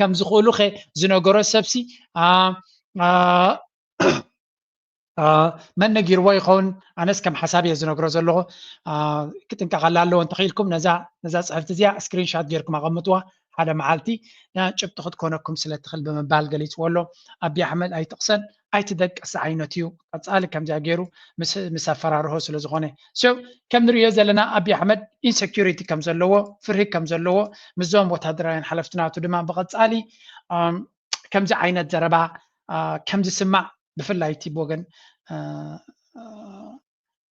ከም ዝኽእሉ ከ ዝነገሮ ሰብሲ መን ነጊርዎ ይኸውን? ኣነስ ከም ሓሳብ እየ ዝነግሮ ዘለኹ። ክጥንቀቐላ ኣለዎ። እንተኽኢልኩም ነዛ ነዛ ፅሕፍቲ እዚኣ ስክሪንሻት ጌርኩም ኣቐምጥዋ። ሓደ መዓልቲ ጭብጢ ክትኮነኩም ስለ ትኽእል ብምባል ገሊፅዎ ኣሎ። ኣቢ ኣሕመድ ኣይጥቕሰን ኣይትደቅስ ዓይነት እዩ። ቀፃሊ ከምዚኣ ገይሩ ምስ ኣፈራርሆ ስለ ዝኾነ ከም ንሪኦ ዘለና ኣቢ ኣሕመድ ኢንሰኪሪቲ ከም ዘለዎ ፍርሂ ከም ዘለዎ ምስዞም ወታደራውያን ሓለፍትናቱ ድማ ብቐፃሊ ከምዚ ዓይነት ዘረባ ከም ዝስማዕ ብፍላይ እቲ ብወገን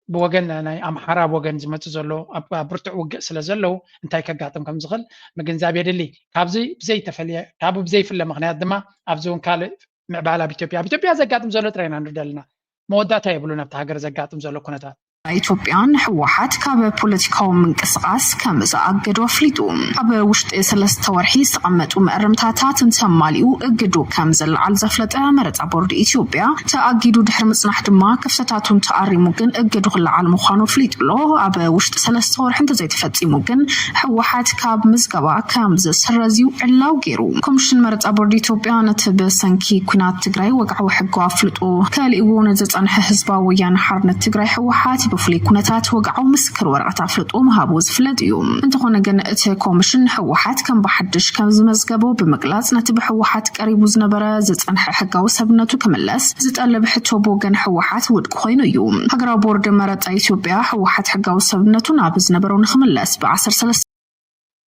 ብወገን ናይ ኣምሓራ ወገን ዝመፁ ዘሎ ኣብ ብርቱዕ ውግእ ስለ ዘለዉ እንታይ ከጋጥም ከም ዝኽእል ምግንዛብ የድሊ። ካብዚ ብዘይተፈልየ ካብኡ ብዘይፍለ ምክንያት ድማ ኣብዚ እውን ካልእ ምዕባል ኣብ ኢትዮጵያ ኣብ ኢትዮጵያ ዘጋጥም ዘሎ ጥራይ ኢና ንርኢ ዘለና። መወዳእታ የብሉን ኣብቲ ሃገር ዘጋጥም ዘሎ ኩነታት። ኢትዮጵያ ንህወሓት ካብ ፖለቲካዊ ምንቅስቓስ ከም ዝኣገዶ ኣፍሊጡ። ኣብ ውሽጢ ሰለስተ ወርሒ ዝተቐመጡ መእረምታታት እንተማሊኡ እግዱ ከም ዝለዓል ዘፍለጠ መረፃ ቦርድ ኢትዮጵያ፣ ተኣጊዱ ድሕሪ ምፅናሕ ድማ ክፍተታቱ እንተኣሪሙ ግን እግዱ ክለዓል ምዃኑ ኣፍሊጡ ኣሎ። ኣብ ውሽጢ ሰለስተ ወርሒ እንተዘይተፈፂሙ ግን ህወሓት ካብ ምዝገባ ከም ዝስረዝ እዩ ዕላው ገይሩ። ኮሚሽን መረፃ ቦርድ ኢትዮጵያ ነቲ ብሰንኪ ኲናት ትግራይ ወግዓዊ ሕጋዊ ኣፍልጦ ከሊእዎ ንዝፀንሐ ህዝባዊ ወያነ ሓርነት ትግራይ ህወሓት ብፍሉይ ኩነታት ወግዓዊ ምስክር ወረቐት ኣፍልጦ ምሃቡ ዝፍለጥ እዩ። እንተኾነ ግን እቲ ኮሚሽን ህወሓት ከም ብሓድሽ ከም ዝመዝገቦ ብምግላፅ ነቲ ብህወሓት ቀሪቡ ዝነበረ ዝፀንሐ ሕጋዊ ሰብነቱ ክምለስ ዝጠልብ ሕቶ ብወገን ህወሓት ውድቂ ኮይኑ እዩ። ሃገራዊ ቦርድ መረፃ ኢትዮጵያ ህወሓት ሕጋዊ ሰብነቱ ናብ ዝነበሮ ንክምለስ ብ13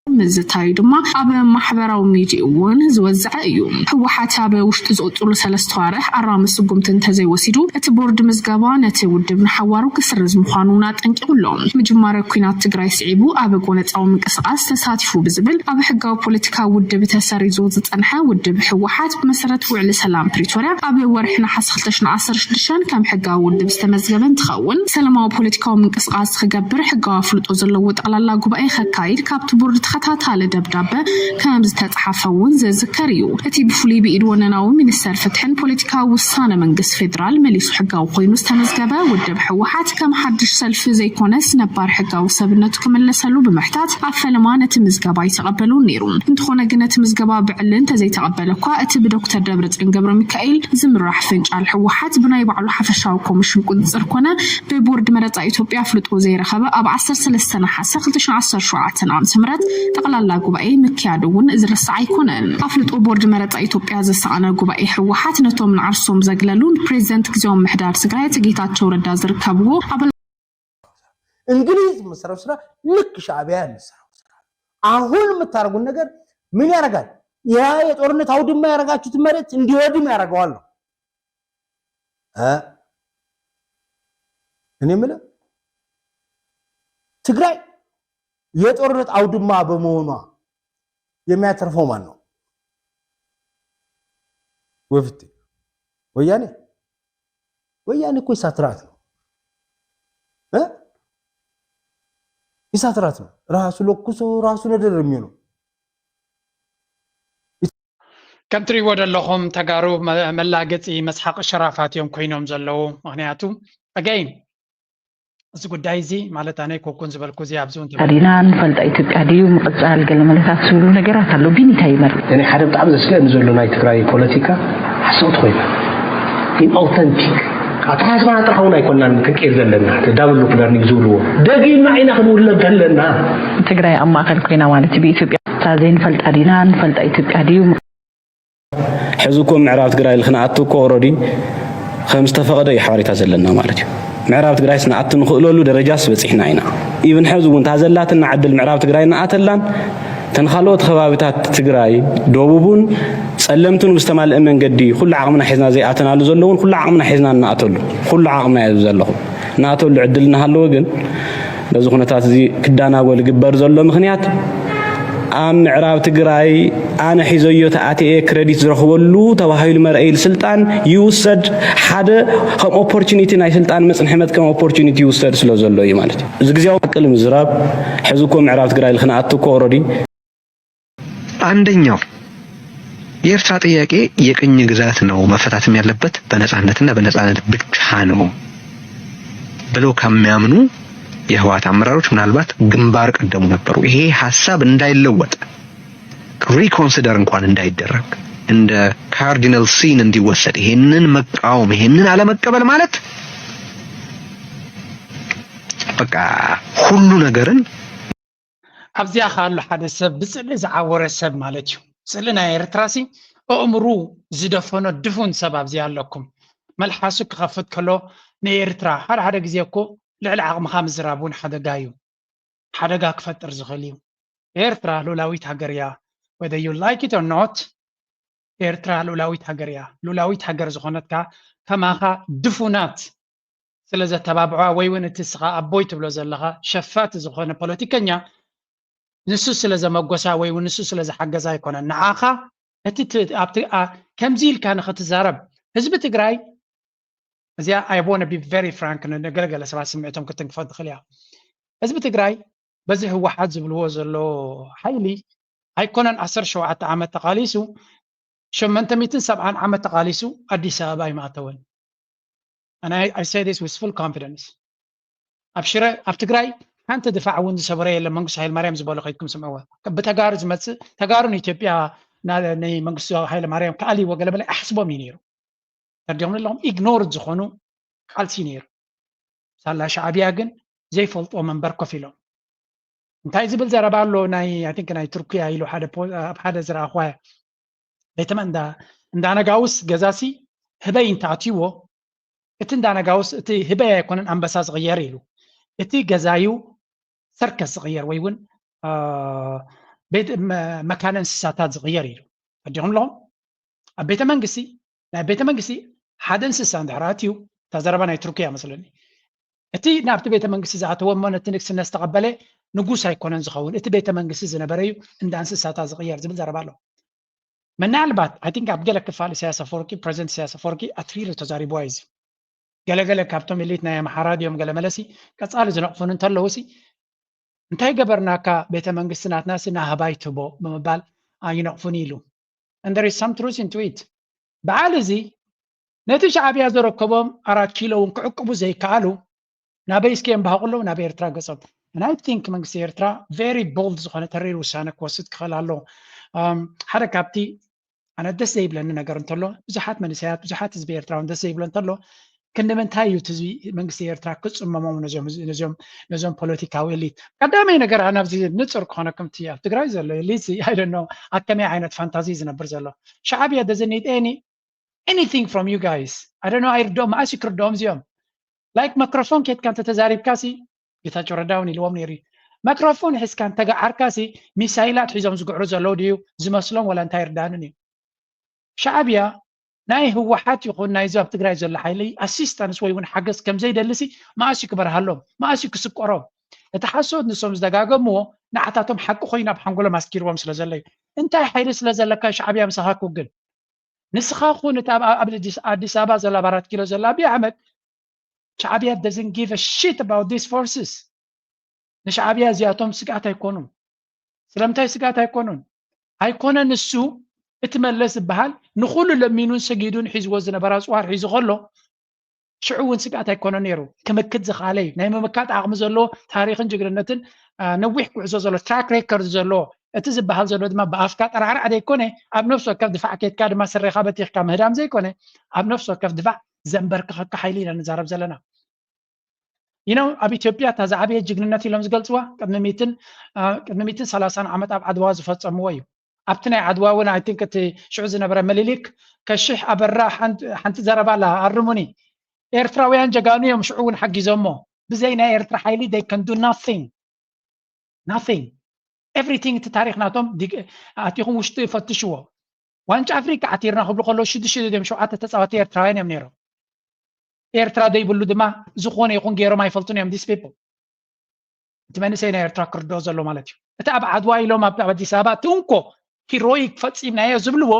ምዝታዩ ድማ ኣብ ማሕበራዊ ሚዲያ እውን ዝወዘዐ እዩ። ህወሓት ኣብ ውሽጢ ዝቕፅሉ ሰለስተ ዋርሕ ኣራሚ ስጉምቲ እንተዘይወሲዱ እቲ ቦርድ ምዝገባ ነቲ ውድብ ንሓዋሩ ክስርዝ ምዃኑ እውን ኣጠንቂቑ ኣሎ። ምጅማር ኲናት ትግራይ ስዒቡ ኣብ ጎነፃዊ ምንቅስቓስ ተሳቲፉ ብዝብል ኣብ ሕጋዊ ፖለቲካዊ ውድብ ተሰሪዙ ዝፀንሐ ውድብ ህወሓት ብመሰረት ውዕሊ ሰላም ፕሪቶርያ ኣብ ወርሒ ነሓሰ ክልተ ሽሕን ዓሰርተ ሽዱሽተን ከም ሕጋዊ ውድብ ዝተመዝገበ እንትኸውን ሰላማዊ ፖለቲካዊ ምንቅስቓስ ክገብር ሕጋዊ ኣፍልጦ ዘለዎ ጠቕላላ ጉባኤ ከካይድ ካብቲ ቦርድ ተኸታታሊ ደብዳበ ከም ዝተፅሓፈ እውን ዝዝከር እዩ። እቲ ብፍሉይ ብኢድ ወነናዊ ሚኒስተር ፍትሕን ፖለቲካዊ ውሳነ መንግስቲ ፌዴራል መሊሱ ሕጋዊ ኮይኑ ዝተመዝገበ ውድብ ህወሓት ከም ሓድሽ ሰልፊ ዘይኮነስ ነባር ሕጋዊ ሰብነቱ ክምለሰሉ ብምሕታት ኣብ ፈለማ ነቲ ምዝገባ ኣይተቐበሉን ነይሩ። እንተኾነ ግን ነቲ ምዝገባ ብዕሊ እንተዘይተቐበለ እኳ እቲ ብዶክተር ደብረፅዮን ገብረሚካኤል ዝምራሕ ፍንጫል ህወሓት ብናይ ባዕሉ ሓፈሻዊ ኮሚሽን ቁፅፅር ኮነ ብቦርድ መረፃ ኢትዮጵያ ኣፍልጦ ዘይረኸበ ኣብ ዓሰርተ ሰለስተ ነሓሰ ክልተ ሽሕን ዓሰርተ ሸውዓተን ዓመተ ምህረት ጠቕላላ ጉባኤ ምክያዱ እውን ዝርሳዕ ኣይኮነን። ኣፍልጦ ቦርድ መረፃ ኢትዮጵያ ዘሰኣነ ጉባኤ ህወሓት ነቶም ንዓርሶም ዘግለሉ ንፕሬዚደንት ግዝያዊ ምምሕዳር ትግራይ ኣቶ ጌታቸው ረዳ ዝርከብዎ ኣባላት እንግሊዝ የምትሰራው ስራ ልክ ሻዕቢያ የምትሰራው ስራ። አሁን የምታደርጉት ነገር ምን ያደርጋል? ያ የጦርነት አውድማ ያደረጋችሁትን መሬት እንዲወድም ያደርገዋል ነው። እ? እኔ የምልህ ትግራይ የጦርነት አውድማ በመሆኗ የሚያተርፈው ማን ነው? ወፍቴ ወያኔ። ወያኔ እኮ እሳት ራት ነው። ኢሳት ራት ነው። ራሱ ለኩሶ ራሱ ነደር የሚሆነው ከም ትሪእዎ ዘለኹም ተጋሩ መላገፂ መስሓቂ ሸራፋት እዮም ኮይኖም ዘለዉ። ምክንያቱ ኣገይን እዚ ጉዳይ እዚ ማለት ኣነ ኮኩን ዝበልኩ እዚ ኣብዚ እውን ተበ- ዲና ንፈልጣ ኢትዮጵያ ድዩ ምቕፃል ገለ መለታት ዝብሉ ነገራት ኣሎ። ቢኒ እንታይ ይመርፅ? እኔ ሓደ ብጣዕሚ ዘስግአኒ ዘሎ ናይ ትግራይ ፖለቲካ ሓሰውቲ ኮይና ኢንኦተንቲክ ኣተሓሳስባና ጥራሕ እውን ኣይኮናን ክንቅይር ዘለና ዳብል ሉክ ለርኒንግ ዝብልዎ ደጊምና ኢና ክንውለድ ዘለና። ትግራይ ኣብ ማእኸል ኮይና ማለት እዩ ብኢትዮጵያ እታ ዘይንፈልጣ ዲና ንፈልጣ ኢትዮጵያ ድዩ? ሕዚ እኮ ምዕራብ ትግራይ ልክንኣቱ እኮ ኦረዲ ከም ዝተፈቐደ እዩ ሓበሬታ ዘለና ማለት እዩ። ምዕራብ ትግራይስ ንኣቱ ንኽእለሉ ደረጃስ በፂሕና ኢና። ኢቭን ሕዚ እውን እታ ዘላትና ዕድል ምዕራብ ትግራይ ንኣተላን ተን ካልኦት ከባቢታት ትግራይ ደቡብ እውን ጸለምትን ብዝተማልአ መንገዲ ኩሉ ዓቕምና ሒዝና ዘይኣተናሉ ዘለውን ኩሉ ዓቕምና ሒዝና እናኣተሉ ኩሉ ዓቕምና እዩ ዘለኹ እናኣተሉ ዕድል እናሃለወ ግን ነዚ ኩነታት እዚ ክዳናጎ ዝግበር ዘሎ ምኽንያት ኣብ ምዕራብ ትግራይ ኣነ ሒዘዮ ተኣትየ ክረዲት ዝረኽበሉ ተባሂሉ መርአይል ስልጣን ይውሰድ ሓደ ከም ኦፖርቹኒቲ ናይ ስልጣን መፅንሕመት ከም ኦፖርቹኒቲ ይውሰድ ስለ ዘሎ እዩ ማለት እዩ። እዚ ግዜያዊ ሓቂ ንምዝራብ ሕዚ እኮ ምዕራብ ትግራይ ልክንኣቱ እኮ ኦረዲ አንደኛው የኤርትራ ጥያቄ የቅኝ ግዛት ነው፣ መፈታትም ያለበት በነጻነትና በነጻነት ብቻ ነው ብለው ከሚያምኑ የህወሓት አመራሮች ምናልባት ግንባር ቀደሙ ነበሩ። ይሄ ሀሳብ እንዳይለወጥ ሪኮንሲደር እንኳን እንዳይደረግ እንደ ካርዲናል ሲን እንዲወሰድ ይሄንን መቃወም ይሄንን አለመቀበል ማለት በቃ ሁሉ ነገርን ኣብዚኣ ከ ኣሎ ሓደ ሰብ ብፅልኢ ዝዓወረ ሰብ ማለት እዩ። ፅልኢ ናይ ኤርትራ ሲ ኣእምሩ ዝደፈኖ ድፉን ሰብ ኣብዚኣ ኣለኩም። መልሓሱ ክኸፍት ከሎ ንኤርትራ ሓደ ሓደ ግዜ እኮ ልዕሊ ዓቕምኻ ምዝራብ እውን ሓደጋ እዩ። ሓደጋ ክፈጥር ዝኽእል እዩ። ኤርትራ ሉላዊት ሃገር እያ። Whether you like it or not ኤርትራ ሉላዊት ሃገር እያ። ሉላዊት ሃገር ዝኾነት ከ ከማኻ ድፉናት ስለ ዘተባብዑዋ ወይ እውን እቲ እስኻ ኣቦይ ትብሎ ዘለኻ ሸፋቲ ዝኾነ ፖለቲከኛ ንሱ ስለ ዘመጎሳ ወይ እውን ንሱ ስለ ዝሓገዛ ኣይኮነን። ንዓኻ እቲ ት- ኣብቲ ኣ- ከምዚ ኢልካ ንኽትዛረብ ህዝቢ ትግራይ እዚኣ I wanna be very frank ንገለገለ ሰባት ስምዒቶም ክትንክፎ ትኽእል እያ። ህዝቢ ትግራይ በዚ ህወሓት ዝብልዎ ዘሎ ሓይሊ ኣይኮነን ዓሰርተ ሸውዓተ ዓመት ተቓሊሱ ሸመንተ ሚእትን ሰብዓን ዓመት ተቓሊሱ ኣዲስ ኣበባ ኣይማእተወን። And I, I say this with full confidence. ኣብ ሽረ ኣብ ትግራይ ሓንቲ ድፋዕ እውን ዝሰበረ የለን። መንግስቱ ሃይለማርያም ዝበሎ ከይድኩም ስምዕዎ። ብተጋሩ ዝመፅእ ተጋሩ ንኢትዮጵያ ናይ መንግስቱ ሃይለማርያም ክኣልይዎ ገለ በለ ኣሕስቦም እዩ ነይሩ። ተርዲኦም ኣለኹም ኢግኖርድ ዝኾኑ ቃልሲ ነይሩ። ሳላ ሻዕብያ ግን ዘይፈልጥዎ መንበር ኮፍ ኢሎም እንታይ ዝብል ዘረባ ኣሎ ናይ I think ናይ ቱርኪያ ኢሉ ሓደ ፖ- ኣብ ሓደ ዝረኣኹዋ ቤተ እንዳ እንዳ ነጋውስ ገዛሲ ህበይ እንተኣትይዎ እቲ እንዳ ነጋውስ እቲ ህበይ ኣይኮነን ኣንበሳ ዝቕየር ኢሉ እቲ ገዛዩ ሰርከስ ዝቕየር ወይ እውን አ፣ ቤት መ- መካነ እንስሳታት ዝቕየር ኢሉ ፈዲኹም ኣለኹም ኣብ ቤተ መንግስቲ ናይ ቤተ መንግስቲ ሓደ እንስሳ እንድሕር ኣትዩ እታ ዘረባ ናይ ቱርኪያ መስለኒ እቲ ናብቲ ቤተ መንግስቲ ዝኣተወ እሞ ነቲ ንግስነት ዝተቐበለ ንጉስ ኣይኮነን ዝኸውን እቲ ቤተ መንግስቲ ዝነበረ እዩ እንዳ እንስሳታት ዝቕየር ዝብል ዘረባ ኣሎ ምናልባት I think ኣብ ገለ ክፋል ኢሳያስ ኣፈወርቂ ፕሬዚደንት ኢሳያስ ኣፈወርቂ ኣትሪሩ ተዛሪብዋ እዩ ገለገለ ካብቶም ኤሊት ናይ ኣምሓራ ድዮም ገለ መለሲ ቀፃሊ ዝነቕፉን እንተለዉ ሲ እንታይ ገበርናካ ቤተ መንግስቲ ናትና ሲ ናህባይ ትቦ ብምባል ኣይነቕፉን ኢሉ and there is some truth into it በዓል እዚ ነቲ ሻዕብያ ዘረከቦም ኣራት ኪሎ እውን ክዕቅቡ ዘይከኣሉ ናበይ እስኪ የንባህቁ ኣለዉ ናብ ኤርትራ ገጾም and I think መንግስቲ ኤርትራ very bold ዝኾነ ተሪር ውሳነ ክወስድ ክኽእል ኣለዎ ሓደ ካብቲ ኣነ ደስ ዘይብለኒ ነገር እንተሎ ብዙሓት መንእሰያት ብዙሓት ህዝቢ ኤርትራ እውን ደስ ዘይብሎ እንተሎ ክንዲ ምንታይ እዩ እቲ ህዝቢ መንግስቲ ኤርትራ ክፅመሞም ነዞም ነዞም ነዞም ፖለቲካዊ ኤሊት ቀዳማይ ነገር ኣነ ኣብዚ ንፁር ክኾነኩም እቲ ኣብ ትግራይ ዘሎ ኤሊት I don't know ኣብ ከመይ ዓይነት ፋንታዚ ዝነብር ዘሎ ሻዕብያ doesn't need any anything from you guys I don't know ኣይርድኦም መኣስ ክርድኦም እዚኦም like መክሮፎን ኬድካ እንተተዛሪብካ ሲ ጌታቸው ረዳ እውን ኢልዎም ነይሩ እዩ። ማይክሮፎን ሒዝካ እንተገዓርካ ሲ ሚሳይላት ሒዞም ዝግዕሩ ዘለዉ ድዩ ዝመስሎም ወላ እንታይ ይርዳንን እዩ። ሻዕብያ ናይ ህወሓት ይኹን ናይዚ ኣብ ትግራይ ዘሎ ሓይሊ ኣሲስታንስ ወይ እውን ሓገዝ ከም ዘይደሊ ሲ መኣስ እዩ ክበርሃሎም መኣስ እዩ ክስቆሮም። እቲ ሓሶት ንሶም ዝደጋገምዎ ንዓታቶም ሓቂ ኮይኑ ኣብ ሓንጎሎም ኣስኪርዎም ስለ ዘሎ እዩ። እንታይ ሓይሊ ስለ ዘለካ ሻዕብያ ምሳኻ ክውግን? ንስኻ ኩን እቲ ኣብ ኣብ ኣዲስ ኣዲስ ኣበባ ዘሎ ኣብ ኣራት ኪሎ ዘሎ ኣቢይ ኣሕመድ ሻዕብያ doesn't give a shit about these forces ንሻዕብያ እዚኣቶም ስግኣት ኣይኮኑን። ስለምንታይ ስግኣት ኣይኮኑን? ኣይኮነን እሱ፣ እቲ መለስ ዝበሃል ንኹሉ ለሚኑን ሰጊዱን ሒዝዎ ዝነበረ ኣፅዋር ሒዙ ከሎ ሽዑ እውን ስግኣት ኣይኮነን ነይሩ። ክምክት ዝኸኣለ እዩ። ናይ ምምካት ዓቕሚ ዘለዎ ታሪኽን ጅግንነትን ነዊሕ ጉዕዞ ዘለዎ ትራክ ሬከርድ ዘለዎ እቲ ዝበሃል ዘሎ ድማ ብኣፍካ ጠራዕራዕ ዘይኮነ ኣብ ነፍሲ ወከፍ ድፋዕ ኬድካ ድማ ስሬኻ በቲኽካ ምህዳም ዘይኮነ ኣብ ነፍሲ ወከፍ ድፋዕ ዘንበርክኸካ ሓይሊ ኢና ንዛረብ ዘለና። ይነው ኣብ ኢትዮጵያ እታ ዝዓበየ ጅግንነት ኢሎም ዝገልፅዋ ቅድሚ ሚትን ቅድሚ ሚትን ሰላሳን ዓመት ኣብ ዓድዋ ዝፈፀምዎ እዩ። ኣብቲ ናይ ዓድዋ እውን ኣይ ቲንክ እቲ ሽዑ ዝነበረ ምኒልክ ከሽሕ ኣበራ ሓንቲ ዘረባ ኣላ ኣርሙኒ። ኤርትራውያን ጀጋኑ እዮም ሽዑ እውን ሓጊዞሞ። ብዘይ ናይ ኤርትራ ሓይሊ they can do nothing nothing everything። እቲ ታሪኽ ናቶም ኣቲኹም ውሽጡ ፈትሽዎ። ዋንጫ ኣፍሪካ ዓቲርና ክብሉ ከለዉ ሽዱሽተ ድዮም ሸውዓተ ተፃወቲ ኤርትራውያን እዮም ነይሮም። ኤርትራ ዘይብሉ ድማ ዝኾነ ይኹን ገይሮም ኣይፈልጡን እዮም these people። እቲ መንእሰይ ናይ ኤርትራ ክርድኦ ዘሎ ማለት እዩ። እቲ ኣብ ዓድዋ ኢሎም ኣብ ኣዲስ ኣበባ እቲ እንኮ ሂሮይክ ፈፂምናዮ ዝብልዎ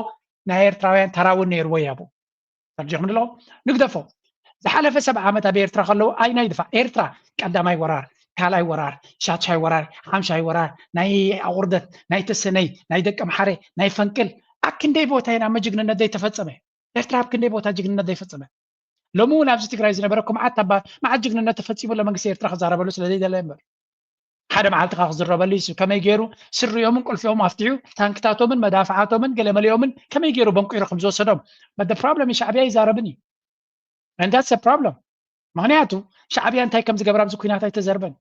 ናይ ኤርትራውያን ተራ እውን ነይርዎ እዩ። ኣብኡ ተርዲኹም ኣለኹም። ንግደፎ። ዝሓለፈ ሰብዓ ዓመት ኣብ ኤርትራ ከለዉ ኣይናይ ድፋዕ ኤርትራ ቀዳማይ ወራር፣ ካልኣይ ወራር፣ ሻድሻይ ወራር፣ ሓምሻይ ወራር፣ ናይ ኣቑርደት፣ ናይ ተሰነይ፣ ናይ ደቂ ኣምሓረ፣ ናይ ፈንቅል ኣብ ክንደይ ቦታ ኢና መጅግንነት ዘይተፈጸመ? ኤርትራ ኣብ ክንደይ ቦታ ጅግንነት ዘይፈጸመ? ሎሚ እውን ኣብዚ ትግራይ ዝነበረኩም መዓት ኣባ መዓት ጅግንነት ተፈጺሙ ለመንግስቲ ኤርትራ ክዛረበሉ ስለ ዘይደለ እምበር ሓደ መዓልቲ ከዓ ክዝረበሉ እዩ። ከመይ ገይሩ ስሪኦምን ቁልፊኦም ኣፍትሑ ታንክታቶምን መዳፍዓቶምን ገለመሊኦምን ከመይ ገይሩ በንቂሩ ከም ዝወሰዶም but problem ሻዕብያ ይዛረብን እዩ። And that's a problem። ምክንያቱ ሻዕብያ እንታይ ከም ዝገብር ኣብዚ ኩናት ኣይተዘርበን።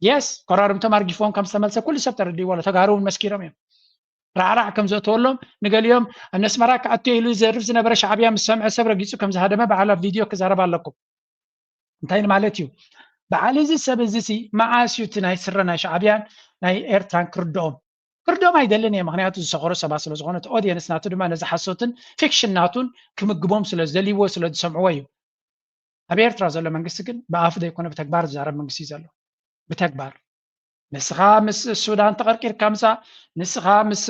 የስ ኮራርምቶም ኣርጊፎም ከም ዝተመልሰ ኩሉ ሰብ ተረዲእዎ ኣሎ። ተጋሩ እውን መስኪሮም እዮም። ራዕራዕ ከም ዘእተወሎም ንገሊኦም ነስመራ ክኣቱ ኢሉ ዘርፍ ዝነበረ ሻዕብያ ምስ ሰምዐ ሰብ ረጊፁ ከም ዝሃደመ በዓል ኣብ ቪድዮ ክዛረብ ኣለኩም። እንታይ ማለት እዩ? በዓል እዚ ሰብ እዚ ሲ መዓስ እዩ እቲ ናይ ስረ ናይ ሻዕብያን ናይ ኤርትራን ክርድኦም? ክርድኦም ኣይደልን እየ። ምክንያቱ ዝሰኸሩ ሰባት ስለ ዝኾነ እቲ ኦዲየንስ ናቱ ድማ ነዚ ሓሶትን ፊክሽን ናቱን ክምግቦም ስለ ዝደልይዎ ስለ ዝሰምዕዎ እዩ። ኣብ ኤርትራ ዘሎ መንግስቲ ግን ብኣፍ ዘይኮነ ብተግባር ዝዛረብ መንግስቲ እዩ ዘሎ። ብተግባር ንስኻ ምስ ሱዳን ተቐርቂርካ ምጻእ፣ ንስኻ ምስ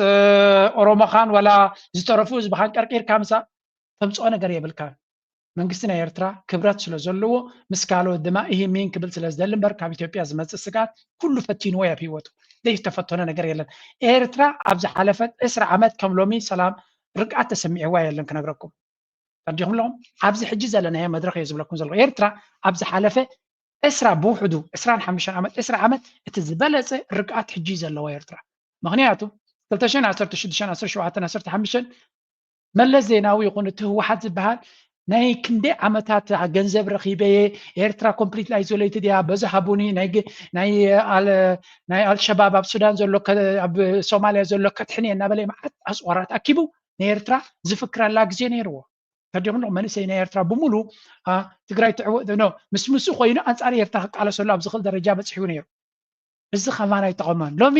ኦሮሞኻን ዋላ ዝተረፉ ህዝብኻን ቀርቂርካ ምጻእ ተምጽኦ ነገር የብልካን። መንግስቲ ናይ ኤርትራ ክብረት ስለ ዘለዎ ምስ ካልኦት ድማ ኢሂ ሚን ክብል ስለ ዝደሊ እምበር ካብ ኢትዮጵያ ዝመጽእ ስግኣት ኩሉ ፈቲንዎ እዩ ኣብ ህይወቱ። ዘይተፈተኖ ነገር የለን። ኤርትራ ኣብ ዝሓለፈት ዕስራ ዓመት ከም ሎሚ ሰላም ርግኣት ተሰሚዕዋ የለን ክነግረኩም። ተርዲኹም ኣለኹም? ኣብዚ ሕጂ ዘለናዮ መድረኽ እየ ዝብለኩም ዘለኹ። ኤርትራ ኣብ ዝሓለፈ ዕስራ ብውሕዱ ዕስራን ሓሙሽተን ዓመት ዕስራ ዓመት እቲ ዝበለጸ ርግኣት ሕጂ እዩ ዘለዋ ኤርትራ። ምኽንያቱ ክልተ ሽሕን ዓሰርተ ሽዱሽተን ዓሰርተ ሸውዓተን ዓሰርተ ሓሙሽተን መለስ ዜናዊ ይኹን እቲ ህወሓት ዝበሃል ናይ ክንደይ ዓመታት ገንዘብ ረኺበ እየ ኤርትራ ኮምፕሊት ኣይዞሌትድ እያ በዚ ሃቡኒ ናይ ኣልሸባብ ኣብ ሱዳን ዘሎ ኣብ ሶማልያ ዘሎ ከድሕን እየ እናበለ መዓት ኣፅዋራት ኣኪቡ ንኤርትራ ዝፍክረላ ግዜ ነይርዎ። ተርዲኹም ኣለኹም? መንእሰይ ናይ ኤርትራ ብምሉ ትግራይ ትዕወት ምስ ምስኡ ኮይኑ ኣንፃር ኤርትራ ክቃለሰሉ ኣብ ዝኽእል ደረጃ በፂሑ ነይሩ። እዚ ከማን ኣይጠቐሞን። ሎሚ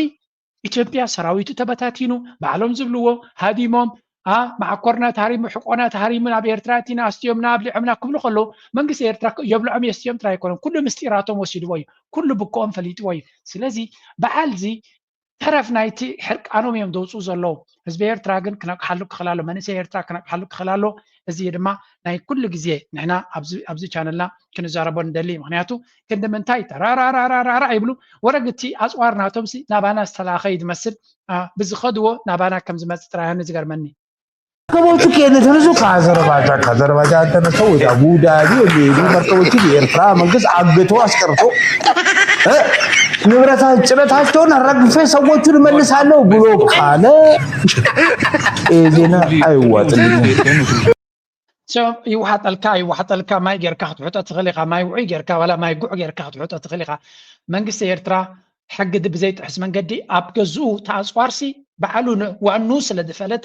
ኢትዮጵያ ሰራዊቱ ተበታቲኑ ባዕሎም ዝብልዎ ሃዲሞም መዓኮርና ተሃሪሙ ሕቆና ተሃሪሙ ናብ ኤርትራ እቲና ኣስትዮምና ኣብሊዖምና ክብሉ ከለዉ መንግስቲ ኤርትራ የብልዖም የስትዮም ጥራይ ኣይኮነን። ኩሉ ምስጢራቶም ወሲድዎ እዩ። ኩሉ ብክኦም ፈሊጥዎ እዩ። ስለዚ በዓል እዚ ተረፍ ናይቲ ሕርቃኖም እዮም ዘውፅኡ ዘለዉ። ህዝቢ ኤርትራ ግን ክነቅሓሉ ክኽእል ኣሎ። መንእሰይ ኤርትራ ክነቅሓሉ ክኽእል ኣሎ። እዚ ድማ ናይ ኩሉ ግዜ ንሕና ኣብዚ ቻነልና ክንዛረቦ ንደሊ። ምክንያቱ ክንዲ ምንታይ ተራራራራራራ ይብሉ ወረግቲ ኣፅዋር ናቶም ሲ ናባና ዝተላኸ እዩ ዝመስል። ብዝኸድዎ ናባና ከም ዝመፅእ ጥራይ ዝገርመኒ። መርከቦቹ ከየት ተነሱ? ከአዘርባጃን። ከአዘርባጃን ተነስተው ወደ አቡዳቢ የሚሄዱ መርከቦችን የኤርትራ መንግስት አግቶ አስቀርቶ ንብረታ ጭነታቸውን ረግፌ ሰዎቹን እመልሳለሁ ብሎ ካለ ይህ ዜና አይዋጥልኝም። ይውሓጠልካ ይዋሓጠልካ ማይ ጌርካ ክትውሕጦ ትኽእል ኢኻ። ማይ ውዑይ ጌርካ ዋላ ማይ ጉዕ ጌርካ ክትውሕጦ ትኽእል ኢኻ። መንግስቲ ኤርትራ ሕጊ ብዘይጥሕስ መንገዲ ኣብ ገዝኡ ተኣፅዋርሲ ባዕሉ ዋኑ ስለ ዝፈለጠ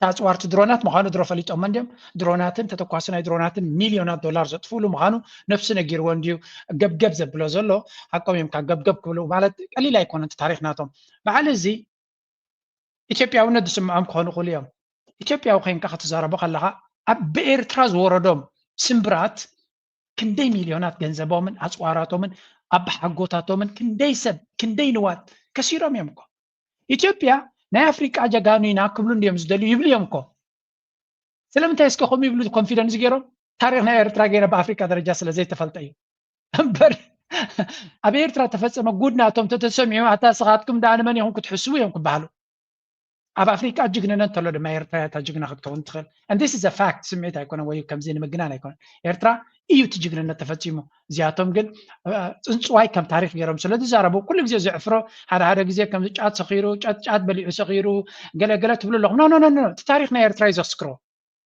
ተኣፅዋርቲ ድሮናት ምዃኑ ድሮ ፈሊጦሞ እንዲዮም። ድሮናትን ተተኳሲ ናይ ድሮናትን ሚልዮናት ዶላር ዘጥፍእሉ ምዃኑ ነብሱ ነጊርዎ እንድዩ ገብገብ ዘብሎ ዘሎ። ሓቆም እዮም ካብ ገብገብ ክብሉ ማለት ቀሊል ኣይኮነን እቲ ታሪኽ ናቶም። በዓል እዚ ኢትዮጵያውነት ዝስምዖም ክኾኑ ይኽእሉ እዮም። ኢትዮጵያዊ ኮይንካ ክትዛረቦ ከለኻ ኣብ ብኤርትራ ዝወረዶም ስምብራት ክንደይ ሚልዮናት ገንዘቦምን ኣፅዋራቶምን ኣባሓጎታቶምን ክንደይ ሰብ ክንደይ ንዋት ከሲሮም እዮም እኮ። ኢትዮጵያ ናይ ኣፍሪቃ ጀጋኑ ኢና ክብሉ እንዲዮም ዝደልዩ ይብሉ እዮም እኮ። ስለምንታይ እስከ ከምኡ ይብሉ ኮንፊደንስ ገይሮም? ታሪኽ ናይ ኤርትራ ገይረ ብኣፍሪቃ ደረጃ ስለ ዘይተፈልጠ እዩ እምበር ኣብ ኤርትራ ተፈጸመ ጉድ ናቶም ተተሰሚዑ ኣታ ስኻትኩም ደኣ ንመን ኢኹም ክትሕስቡ እዮም ክበሃሉ። ኣብ ኣፍሪቃ ጅግንነት እንተሎ ድማ ኤርትራ እታ ጅግና ክትከውን ትኽእል። And this is a fact። ስሜት ኣይኮነ ወይ ከምዚ ንምግናን ኣይኮነ። ኤርትራ እዩ እቲ ጅግንነት ተፈጺሙ። እዚኣቶም ግን ጽንጽዋይ ከም ታሪክ ገይሮም ስለ ዝዛረቡ ኩሉ ግዜ ዘዕፍሮ ሓደ ሓደ ግዜ ከም ጫት ሰኺሩ ጫት ጫት በሊዑ ሰኺሩ ገለ ገለ ትብሉ ኣለኹም። ኖ ኖ ኖ እቲ ታሪክ ናይ ኤርትራ እዩ ዘስክሮ።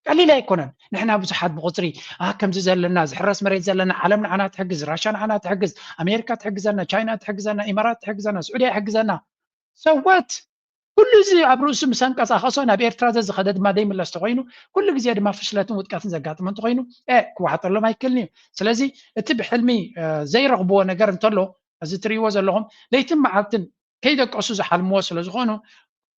ቀሊል ኣይኮነን። ንሕና ብዙሓት ብቁፅሪ ኣ ከምዚ ዘለና ዝሕረስ መሬት ዘለና ዓለም ንዓና ትሕግዝ፣ ራሻ ንዓና ትሕግዝ፣ ኣሜሪካ ትሕግዘና፣ ቻይና ትሕግዘና፣ ኢማራት ትሕግዘና፣ ስዑድያ ይሕግዘና። So what? ኩሉ እዚ ኣብ ርእሱ ምስ ኣንቀሳቐሶ ናብ ኤርትራ ዘዝኸደ ድማ ዘይምለስ ተኮይኑ ኩሉ ግዜ ድማ ፍሽለትን ውድቀትን ዘጋጥሞ እንተኮይኑ እ ክዋሕጠሎም ኣይክእልን እዩ። ስለዚ እቲ ብሕልሚ ዘይረኽብዎ ነገር እንተሎ እዚ ትሪእዎ ዘለኹም ለይትን መዓልትን ከይደቀሱ ዝሓልምዎ ስለ ዝኾኑ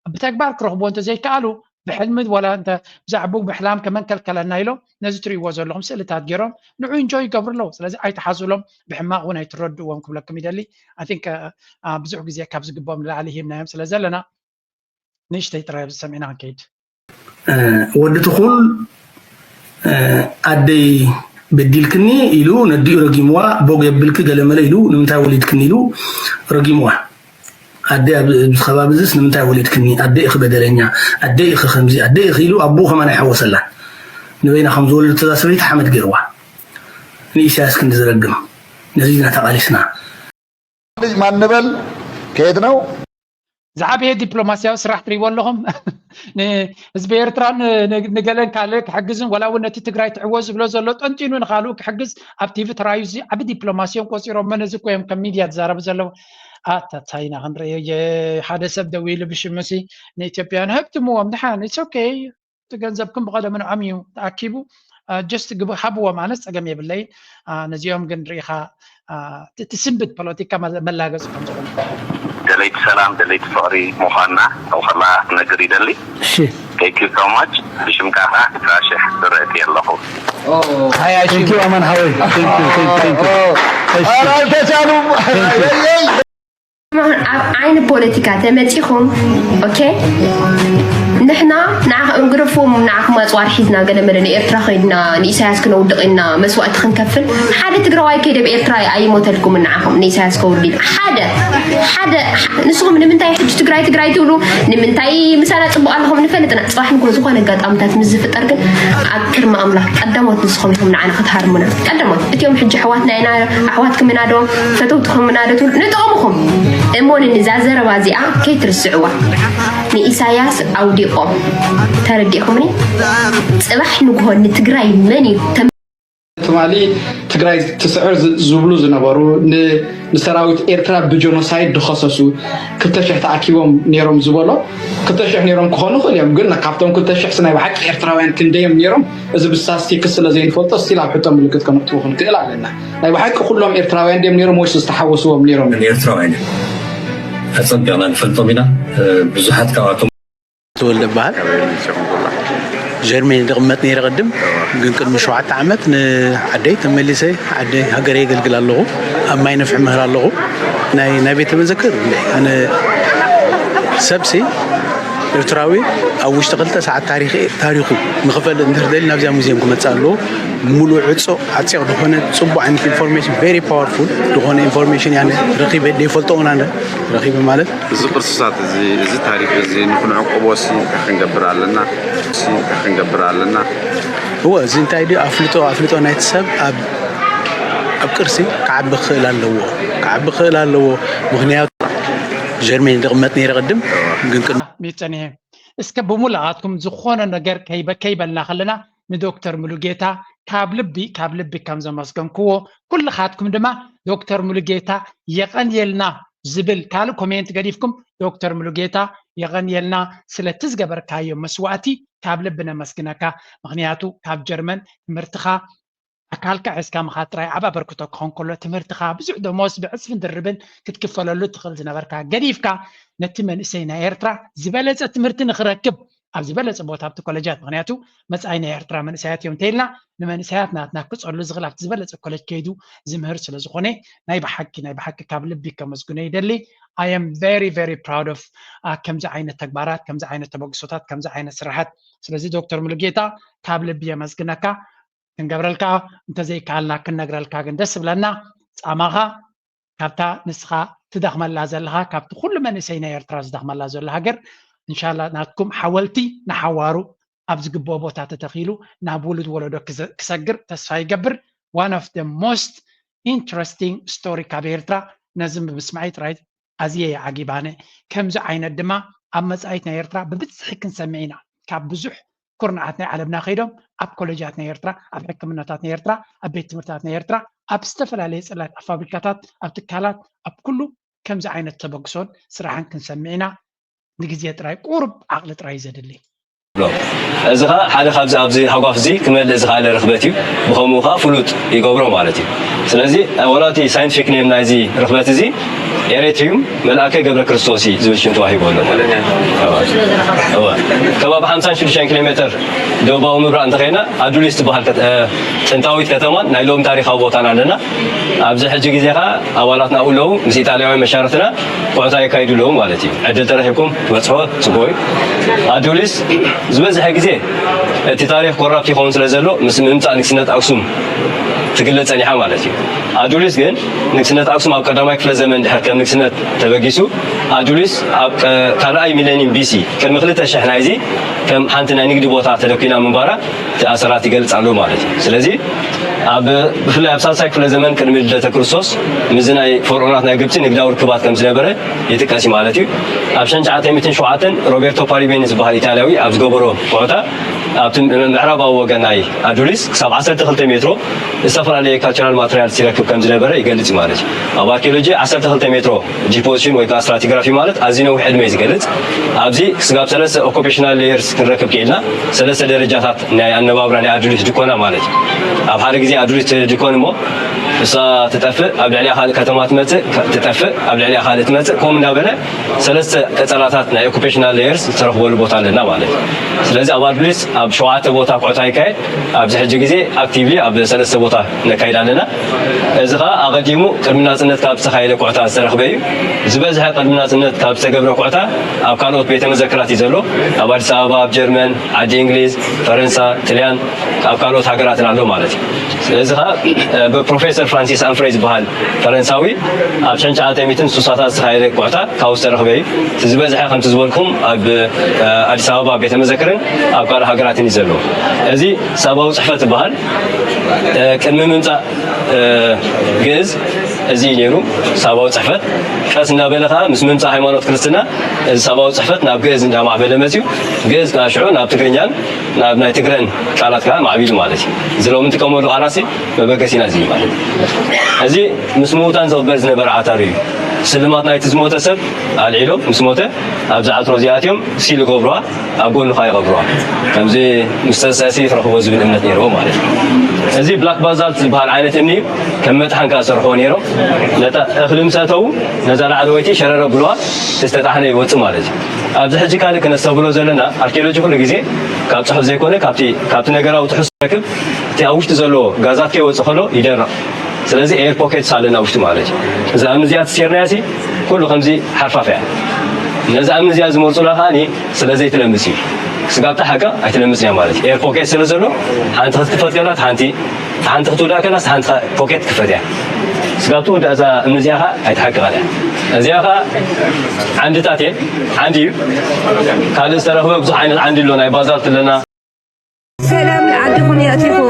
ብተግባር ክረኽብዎ እንተዘይከኣሉ ብሕልሚ ወላ እንተ ብዛዕባኡ ምሕላም ከመን ከልከለና ኢሎም ነዚ ትሪእዎ ዘለኹም ስእልታት ገይሮም ንዑ ኢንጆይ ይገብሩ ኣለዉ። ስለዚ ኣይትሓዙሎም፣ ብሕማቕ እውን ኣይትረድእዎም ክብለኩም ይደሊ። I think ብዙሕ ግዜ ካብ ዝግብኦም ንላዕሊ ሂብናዮም ስለ ዘለና ንእሽተይ ጥራይ ኣብዚ ሰሚዕና ክንከይድ። ወዲ ትኹል ኣደይ በዲልክኒ ኢሉ ነዲኡ ረጊምዋ፣ ቦግ የብልኪ ገለመለ ኢሉ ንምንታይ ወሊድክኒ ኢሉ ረጊምዋ። ኣደይ ኣብዚ ከባቢ እዚስ ንምንታይ ወሊድክኒ? ኣደይ ኢኺ በደለኛ፣ ኣደይ ኢኺ ከምዚ፣ ኣደይ ኢኺ ኢሉ ኣቦኡ ከማን ኣይሓወሰላን። ንበይና ከም ዝወለደቶ እዛ ሰበይቲ ሓመድ ገይርዋ። ንኢሳያስ ክንዲ ዝረግም ነዚ ኢና ተቓሊስና። ማን ንበል ከየት ነው ዝዓበየ ዲፕሎማስያዊ ስራሕ ትሪእዎ ኣለኹም። ንህዝቢ ኤርትራን ንገለን ካልእ ክሕግዝን ዋላ እውን ነቲ ትግራይ ትዕወ ዝብሎ ዘሎ ጠንጢኑ ንካልኡ ክሕግዝ ኣብ ቲቪ ተራዩ እዚ ዓቢ ዲፕሎማሲ እዮም ቆፂሮም። መን እዚ እኮ እዮም ከም ሚድያ ዝዛረቡ ዘለዉ። ኣታ ቻይና ክንርእዮ ሓደ ሰብ ደው ኢሉ ብሽሙሲ ንኢትዮጵያውያን ሃብትምዎም ድሓን it's okay። እቲ ገንዘብኩም ብቐደሙ ንዖም እዩ ተኣኪቡ just ግቡ ሃብዎም ኣነስ ፀገም የብለይን። ነዚኦም ግን ርኢኻ እቲ ስንብት ፖለቲካ መላገፂ ከም ዝኾነ ደለይቲ ሰላም ደለይቲ ፍቕሪ ምዃንና ካብኡ ከላ ክነግር ይደሊ። እሺ Thank you so much። ብሽምካ ከዓ ዕስራ ሽሕ ዝረእቲ ኣለኹ። ሃያ ሺህ Thank you ኣማን ሓወይ Thank you Thank you Thank you እሺ ኧረ አልተቻሉም። ኣብ ዓይኒ ፖለቲካ ተመፂኹም okay ንሕና ንዓኹም ግደፍዎም ንዓኹም ኣፅዋር ሒዝና ገለ መለ ንኤርትራ ከይድና ንኢሳያስ ክነውድቕ ኢልና መስዋእቲ ክንከፍል ሓደ ትግራዋይ ከይደ ብኤርትራ ኣይሞተልኩምን ንዓኹም ንኢሳያስ ከውርድ ኢሉ ሓደ ሓደ ንስኹም ንምንታይ ሕጂ ትግራይ ትግራይ ትብሉ ንምንታይ ምሳና ፅቡቕ ኣለኹም ንፈልጥ ኢና ፅባሕ ንግሆ ዝኾነ ኣጋጣምታት ምስ ዝፍጠር ግን ኣብ ቅድሚ ኣምላኽ ቀዳሞት ንስኹም ኢኹም ንዓና ክትሃርሙና ቀዳሞት እቲኦም ሕጂ ኣሕዋትና ኢና ኣሕዋትኩም ኢና ዶ ፈተውትኹም ኢና ዶ ትብሉ ንጥቕምኹም እሞንኒ እዛ ዘረባ እዚኣ ከይትርስዕዋ ንኢሳያስ ኣውዲቖም ተረዲእኹምኒ ፅባሕ ንግሆ ንትግራይ መን እዩ ትማሊ ትግራይ ትስዕር ዝብሉ ዝነበሩ ንሰራዊት ኤርትራ ብጀኖሳይድ ድኸሰሱ ክልተ ሽሕ ተኣኪቦም ነይሮም ዝበሎ ክልተ ሽሕ ነይሮም ክኾኑ ይኽእል እዮም ግን ካብቶም ክልተ ሽሕ ናይ ብሓቂ ኤርትራውያን ክንደዮም ነይሮም እዚ ብስታስቲክስ ስለ ዘይንፈልጦ ስቲል ኣብ ሕቶ ምልክት ከነእትዎ ክንክእል ኣለና ናይ ብሓቂ ኩሎም ኤርትራውያን ድዮም ነይሮም ወይስ ዝተሓወስዎም ነይሮም ኤርትራውያን ኣፀቢቕና ንፈልጦም ኢና ብዙሓት ካብኣቶም ተወልደ እበሃል። ጀርመን ድቕመጥ ነይረ ቅድም ግን ቅድሚ ሸውዓተ ዓመት ንዓደይ ተመሊሰ ዓደይ ሃገር የገልግል ኣለኹ። ኣብ ማይ ነፍሒ ምህር ኣለኹ። ናይ ናይ ቤተ መዘክር ኣነ ሰብሲ ኤርትራዊ ኣብ ውሽጢ ክልተ ሰዓት ታሪኽ ታሪኹ ንኽፈልጥ እንድሕር ደሊ ናብዚኣ ሙዚየም ክመፅእ ኣለዎ። ሙሉእ ዕፆ ዓፂቕ ዝኾነ ፅቡቅ ዓይነት ኢንፎርሜሽን very powerful ዝኾነ ኢንፎርሜሽን ያነ ረኺበ ደይፈልጦ እውን ኣነ ረኺበ ማለት እዚ ቅርስታት እዚ እዚ ታሪክ እዚ ንክንዕቅቦ ሲ እንታይ ክንገብር ኣለና ሲ እንታይ ክንገብር ኣለና እወ እዚ እንታይ ድዩ ኣፍልጦ ኣፍልጦ ናይቲ ሰብ ኣብ ኣብ ቅርሲ ክዓቢ ክኽእል ኣለዎ ክዓቢ ክኽእል ኣለዎ ምክንያቱ ጀርመን ድቕመጥ ነይረ ቅድም ግን ቅድሚ ሚፀንሔ እስከ ብሙሉኣትኩም ዝኾነ ነገር ከይበልና ከለና ንዶክተር ሙሉጌታ ካብ ልቢ ካብ ልቢ ከም ዘመስገንክዎ ኩልኻትኩም ድማ ዶክተር ሙሉጌታ የቐንየልና ዝብል ካልእ ኮሜንት ገዲፍኩም ዶክተር ሙሉጌታ የቐንየልና ስለቲ ዝገበርካዮ መስዋእቲ ካብ ልቢ ነመስግነካ ምክንያቱ ካብ ጀርመን ትምህርትኻ ኣካልካ ሒዝካ ምኻድ ጥራይ ዓብ ኣበርክቶ ክኾን ከሎ ትምህርትኻ ብዙሕ ደሞዝ ብዕፅፍን ድርብን ክትክፈለሉ ትኽእል ዝነበርካ ገዲፍካ ነቲ መንእሰይ ናይ ኤርትራ ዝበለፀ ትምህርቲ ንኽረክብ ኣብ ዝበለፀ ቦታ ኣብቲ ኮለጃት ምክንያቱ መፃኢ ናይ ኤርትራ መንእሰያት እዮም እንተኢልና ንመንእሰያት ናትና ክፀሉ ዝኽእል ኣብቲ ዝበለፀ ኮለጅ ከይዱ ዝምህር ስለ ዝኾነ ናይ ብሓቂ ናይ ብሓቂ ካብ ልቢ ከመስግኖ ይደሊ I am very very proud of ከምዚ ዓይነት ተግባራት ከምዚ ዓይነት ተበግሶታት ከምዚ ዓይነት ስራሓት ስለዚ ዶክተር ሙሉጌታ ካብ ልቢ የመስግነካ ክንገብረልካ እንተዘይከኣልና ክንነግረልካ ግን ደስ ዝብለና ፃማኻ ካብታ ንስኻ ትደኽመላ ዘለኻ፣ ካብቲ ኩሉ መንእሰይ ናይ ኤርትራ ዝደኽመላ ዘሎ ሃገር፣ እንሻላ ናትኩም ሓወልቲ ንሓዋሩ ኣብ ዝግብኦ ቦታ ተተኺሉ ናብ ውሉድ ወለዶ ክሰግር ተስፋ ይገብር። One of the most interesting story ካብ ኤርትራ፣ ነዚ ብምስማዐይ ጥራይ ኣዝየ እየ ዓጊባነ። ከምዚ ዓይነት ድማ ኣብ መጻኢት ናይ ኤርትራ ብብዝሒ ክንሰምዕ ኢና። ካብ ብዙሕ ኩርናዓት ናይ ዓለምና ከይዶም ኣብ ኮሌጃት ናይ ኤርትራ፣ ኣብ ሕክምናታት ናይ ኤርትራ፣ ኣብ ቤት ትምህርታት ናይ ኤርትራ፣ ኣብ ዝተፈላለየ ጽላት፣ ኣብ ፋብሪካታት፣ ኣብ ትካላት፣ ኣብ ኩሉ ከምዚ ዓይነት ተበግሶን ስራሕን ክንሰምዕ ኢና። ንግዜ ጥራይ ቁሩብ ዓቕሊ ጥራይ እዩ ዘድሊ። እዚ ኸዓ ሓደ ካብዚ ኣብዚ ሃጓፍ እዚ ክመልእ ዝኸኣለ ርኽበት እዩ። ብኸምኡ ኸዓ ፍሉጥ ይገብሮ ማለት እዩ። ስለዚ ወላ እቲ ሳይንቲፊክ ኔም ናይዚ ርኽበት እዚ ኤሬትሪዩም መልኣከ ገብረ ክርስቶስ እዩ ዝብል ሽም ተዋሂቡ ኣሎ ማለት እዩ። እወ። እወ። ከባቢ ሓምሳን ሽዱሽተን ኪሎ ሜትር ደቡባዊ ምብራቕ እንተኸይና ኣዱሊስ ትበሃል ከተ- ጥንታዊት ከተማን ናይ ሎሚ ታሪኻዊ ቦታን ኣለና። ኣብዚ ሕጂ ግዜ ኸዓ ኣባላት ናብኡ ኣለዉ፣ ምስ ኢጣልያውያን መሻርኽትና ኩዕታ የካይዱ ኣለዉ ማለት እዩ። ዕድል ተረኺብኩም ክትበጽሕዎ ጽቡቕ እዩ። ኣዱሊስ ዝበዝሐ ግዜ እቲ ታሪኽ ኮራፕት ይኸውን ስለ ዘሎ ምስ ምምጻእ ንግስነት ኣክሱም ትግለጽ ጸኒሓ ማለት እዩ። ኣዱሊስ ግን ንግስነት ኣክሱም ኣብ ቀዳማይ ክፍለ ዘመን ድሕር ከም ንግስነት ተበጊሱ ኣዱሊስ ኣብ ቀ- ካልኣይ ሚሌኒየም ቢሲ ቅድሚ ክልተ ሽሕ ናይዚ ከም ሓንቲ ናይ ንግዲ ቦታ ተደኲና ምንባራ እቲ ኣሰራት ይገልጽ ኣሎ ማለት እዩ። ስለዚ ኣብ ብፍላይ ኣብ ሳልሳይ ክፍለ ዘመን ቅድሚ ልደተ ክርስቶስ ምስዚ ናይ ፈርዖናት ናይ ግብጺ ንግዳዊ ርክባት ከም ዝነበረ ይጥቀስ እዩ ማለት እዩ። ኣብ ሸንሸዓተ ሚእትን ሸውዓተን ሮቤርቶ ፓሪቤኒ ዝበሃል ኢጣልያዊ ኣብ ዝገበሮ ኩዕታ ኣብቲ ምዕራባዊ ወገን ናይ ኣዱሊስ ክሳብ ዓሰርተ ክልተ ሜትሮ ዝተፈላለየ ካልቸራል ማተርያልስ ይረክብ ከም ዝነበረ ይገልጽ እዩ ማለት እዩ። ኣብ ኣርኪኦሎጂ ዓሰርተ ክልተ ሜትሮ ዲፖዚሽን ወይ ከዓ ስትራቲግራፊ ማለት ኣዝዩ ነዊሕ ዕድመ እዩ ዝገልጽ። ኣብዚ ስጋብ ሰለስተ ኦኩፔሽናል ሌየርስ ክንረክብ ክኢልና፣ ሰለስተ ደረጃታት ናይ ኣነባብራ ናይ ኣዱሊስ ድኮና ማለት እዩ። ኣብ ሓደ ግዜ ኣዱሊስ ትድኮን እሞ እሳ ትጠፍእ፣ ኣብ ልዕሊኣ ካልእ ከተማ ትመጽእ፣ ትጠፍእ፣ ኣብ ልዕሊኣ ካልእ ትመጽእ፣ ከምኡ እንዳበለ ሰለስተ ቀጸላታት ናይ ኦኩፔሽናል ሌየርስ ዝተረኽበሉ ቦታ ኣለና ማለት እዩ። ስለዚ ኣብ ኣዱሊስ ኣብ ሸውዓተ ቦታ ኩዕታ ይካየድ። ኣብዚ ሕጂ ግዜ ኣክቲቭሊ ኣብ ሰለስተ ቦታ ነካይድ ኣለና። እዚ ኸዓ ኣቐዲሙ ቅድሚ ናጽነት ካብ ዝተኻየደ ኩዕታ ዝተረኽበ እዩ። ዝበዝሐ ቅድሚ ናጽነት ካብ ዝተገብረ ኩዕታ ኣብ ካልኦት ቤተ መዘክራት እዩ ዘሎ። ኣብ ኣዲስ ኣበባ፣ ኣብ ጀርመን፣ ዓዲ እንግሊዝ፣ ፈረንሳ፣ ጥልያን፣ ኣብ ካልኦት ሃገራትን ኣሎ ማለት እዩ። ስለዚ ኸዓ ብፕሮፌሰር ፍራንሲስ ኣምፍሬ ዝበሃል ፈረንሳዊ ኣብ ሸንሸዓተ ሚእትን ስሳታት ዝተኻየደ ኩዕታ ካብኡ ዝተረኽበ እዩ። እቲ ዝበዝሐ ከምቲ ዝበልኩም ኣብ ኣዲስ ኣበባ ቤተ መዘክርን ኣብ ካልእ ሃገራትን እዩ ዘሎ። እዚ ሳባዊ ጽሕፈት ዝበሃል ቅድሚ ምምጻእ ግእዝ እዚ እዩ ነይሩ ሳባዊ ጽሕፈት። ቀስ እንዳበለ ከዓ ምስ ምምጻእ ሃይማኖት ክርስትና እዚ ሳባዊ ጽሕፈት ናብ ግእዝ እንዳማዕበለ መጽዩ። ግእዝ ከዓ ሽዑ ናብ ትግርኛን ናብ ናይ ትግረን ቃላት ከዓ ማዕቢሉ ማለት እዩ። እዚ ሎሚ እንጥቀመሉ ቃላት መበገሲና እዚ እዩ ማለት እዩ። እዚ ምስ ምውታን ዝቕበል ዝነበረ ዓታር እዩ። ስልማት ናይቲ ዝሞተ ሰብ ኣልዒሎም ምስ ሞተ ኣብዚ ዓትሮ እዚኣ ኣትዮም ሲል ይገብሩዋ፣ ኣብ ጎኑ ከዓ ይቐብሩዋ። ከምዚ ምስ ተስእሲ ትረኽቦ ዝብል እምነት ነይርዎ ማለት እዩ። እዚ ብላክ ባዛልት ዝበሃል ዓይነት እምኒ እዩ። ከም መጥሓን ከዓ ዝሰርሕዎ ነይሮም። ነታ እኽሊ ምስ ኣተዉ ነዛ ላዕለወይቲ ሸረር ኣብልዋ፣ ዝተጣሕነ ይወፅእ ማለት እዩ። ኣብዚ ሕጂ ካልእ ክነስተብህሎ ዘለና ኣርኪኦሎጂ ኩሉ ግዜ ካብ ፅሑፍ ዘይኮነ ካብቲ ካብቲ ነገራዊ ትሕዝቶ ረክብ እቲ ኣብ ውሽጢ ዘሎ ጋዛት ከይወፅእ ከሎ ይደርቕ። ስለዚ ኤር ፖኬትስ ኣለና ውሽጢ ማለት እዩ። እዛ እምኒ እዚኣ ተሲርናያ ሲ ኩሉ ከምዚ ሓርፋፍ እያ። ነዛ እምኒ እዚኣ ዝመርፁላ ከዓኒ ስለ ዘይትለምስ እዩ። ስጋብታ ሓቃ ኣይትለምስ እያ ማለት እዩ። ኤር ፖኬት ስለ ዘሎ ሓንቲ ክትክፈት ከላ ሓንቲ ሓንቲ ክትውዳእ ከላ ሓንቲ ፖኬት ትክፈት እያ። ስጋብ ትውዳእ እዛ እምኒ እዚኣ ከዓ ኣይትሓቅቐን እያ። እዚኣ ከዓ ዓንድታት እየ። ዓንዲ እዩ። ካልእ ዝተረኽበ ብዙሕ ዓይነት ዓንዲ ኣሎ። ናይ ባዛልት ኣለና። ሰላም ንዓድኹም የእቲኹም።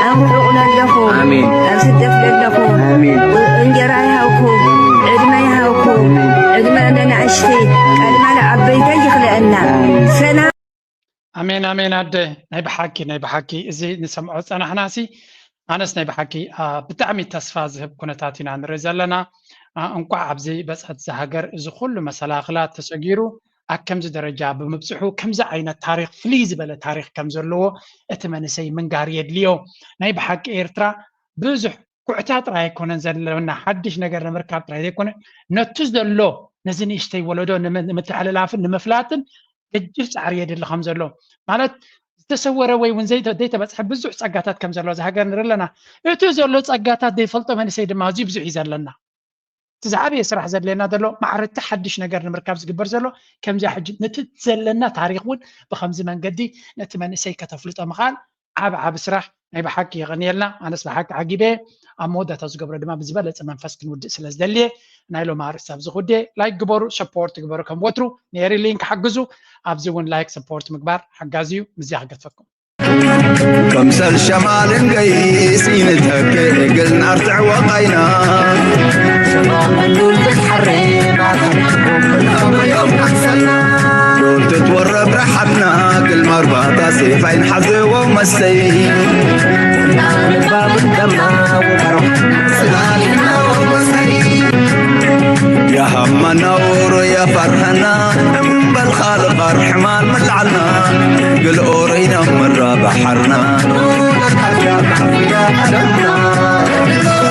ኣብ ርሑቕ ለለኹም፣ ኣሜን። ኣብ ስደት ለለኹም፣ ኣሜን። እንጀራ ይሃብኩም፣ ዕድመ ይሃብኩም፣ ዕድመ ለንኣሽቲ፣ ዕድመ ለዓበይቲ ይኽልአና። ሰላም ኣሜን ኣሜን ኣደ ናይ ብሓቂ ናይ ብሓቂ እዚ ንሰምዖ ዝጸናሕና ሲ ኣነስ ናይ ብሓቂ ኣ፣ ብጣዕሚ ተስፋ ዝህብ ኩነታት ኢና ንርኢ ዘለና። ኣ፣ እንቋዕ ኣብዚ በጽሐት እዛ ሃገር እዚ ኩሉ መሰላኽላት ተሰጊሩ ኣብ ከምዚ ደረጃ ብምብጽሑ ከምዚ ዓይነት ታሪኽ ፍልይ ዝበለ ታሪኽ ከም ዘለዎ እቲ መንእሰይ ምንጋር የድልዮ። ናይ ብሓቂ ኤርትራ ብዙሕ ኩዕታ ጥራይ ኣይኮነን ዘለና ሓድሽ ነገር ንምርካብ ጥራይ ዘይኮነ ነቲ ዘሎ ነዚ ንእሽተይ ወለዶ ንምትሕልላፍን ንምፍላጥን ገጅፍ ፃዕሪ የድሊ ከም ዘሎ ማለት ዝተሰወረ ወይ እውን ዘይተበፅሐ ብዙሕ ፀጋታት ከም ዘሎ እዚ ሃገር ንርኢ ኣለና። እቲ ዘሎ ፀጋታት ዘይፈልጦ መንእሰይ ድማ ኣዝዩ ብዙሕ እዩ ዘለና። እቲ ዝዓበየ ስራሕ ዘድልየና ዘሎ ማዕረቲ ሓድሽ ነገር ንምርካብ ዝግበር ዘሎ ከምዚኣ ሕጂ ነቲ ዘለና ታሪክ እውን ብከምዚ መንገዲ ነቲ መንእሰይ ከተፍልጦ ምኽኣል ዓብ ዓብ ስራሕ ናይ ብሓቂ የቐንየልና። ኣነስ ብሓቂ ዓጊበ። ኣብ መወዳእታ ዝገብሮ ድማ ብዝበለፀ መንፈስ ክንውድእ ስለ ዝደልየ ናይ ሎም ኣርእስቲ ኣብዚ ክውድየ። ላይክ ግበሩ፣ ሰፖርት ግበሩ ከም ወትሩ። ኔሪ ሊንክ ሓግዙ። ኣብዚ እውን ላይክ ሰፖርት ምግባር ሓጋዚ እዩ። ምዚያ ክገድፈኩም። ከምሰል ሸማልን ገይስ ይንተክእ እግል ናርትዕ ወቃይና ሉል ትትወረብ ረሓትና ግል ማርባታ ሴፋይን ሓዘዎ መስተይ የሃመና ውሩ የፈርሐና እምበል ኻልቕ ባር ሕማል መላዓልና ግልኦረይና ምራ ባሕርና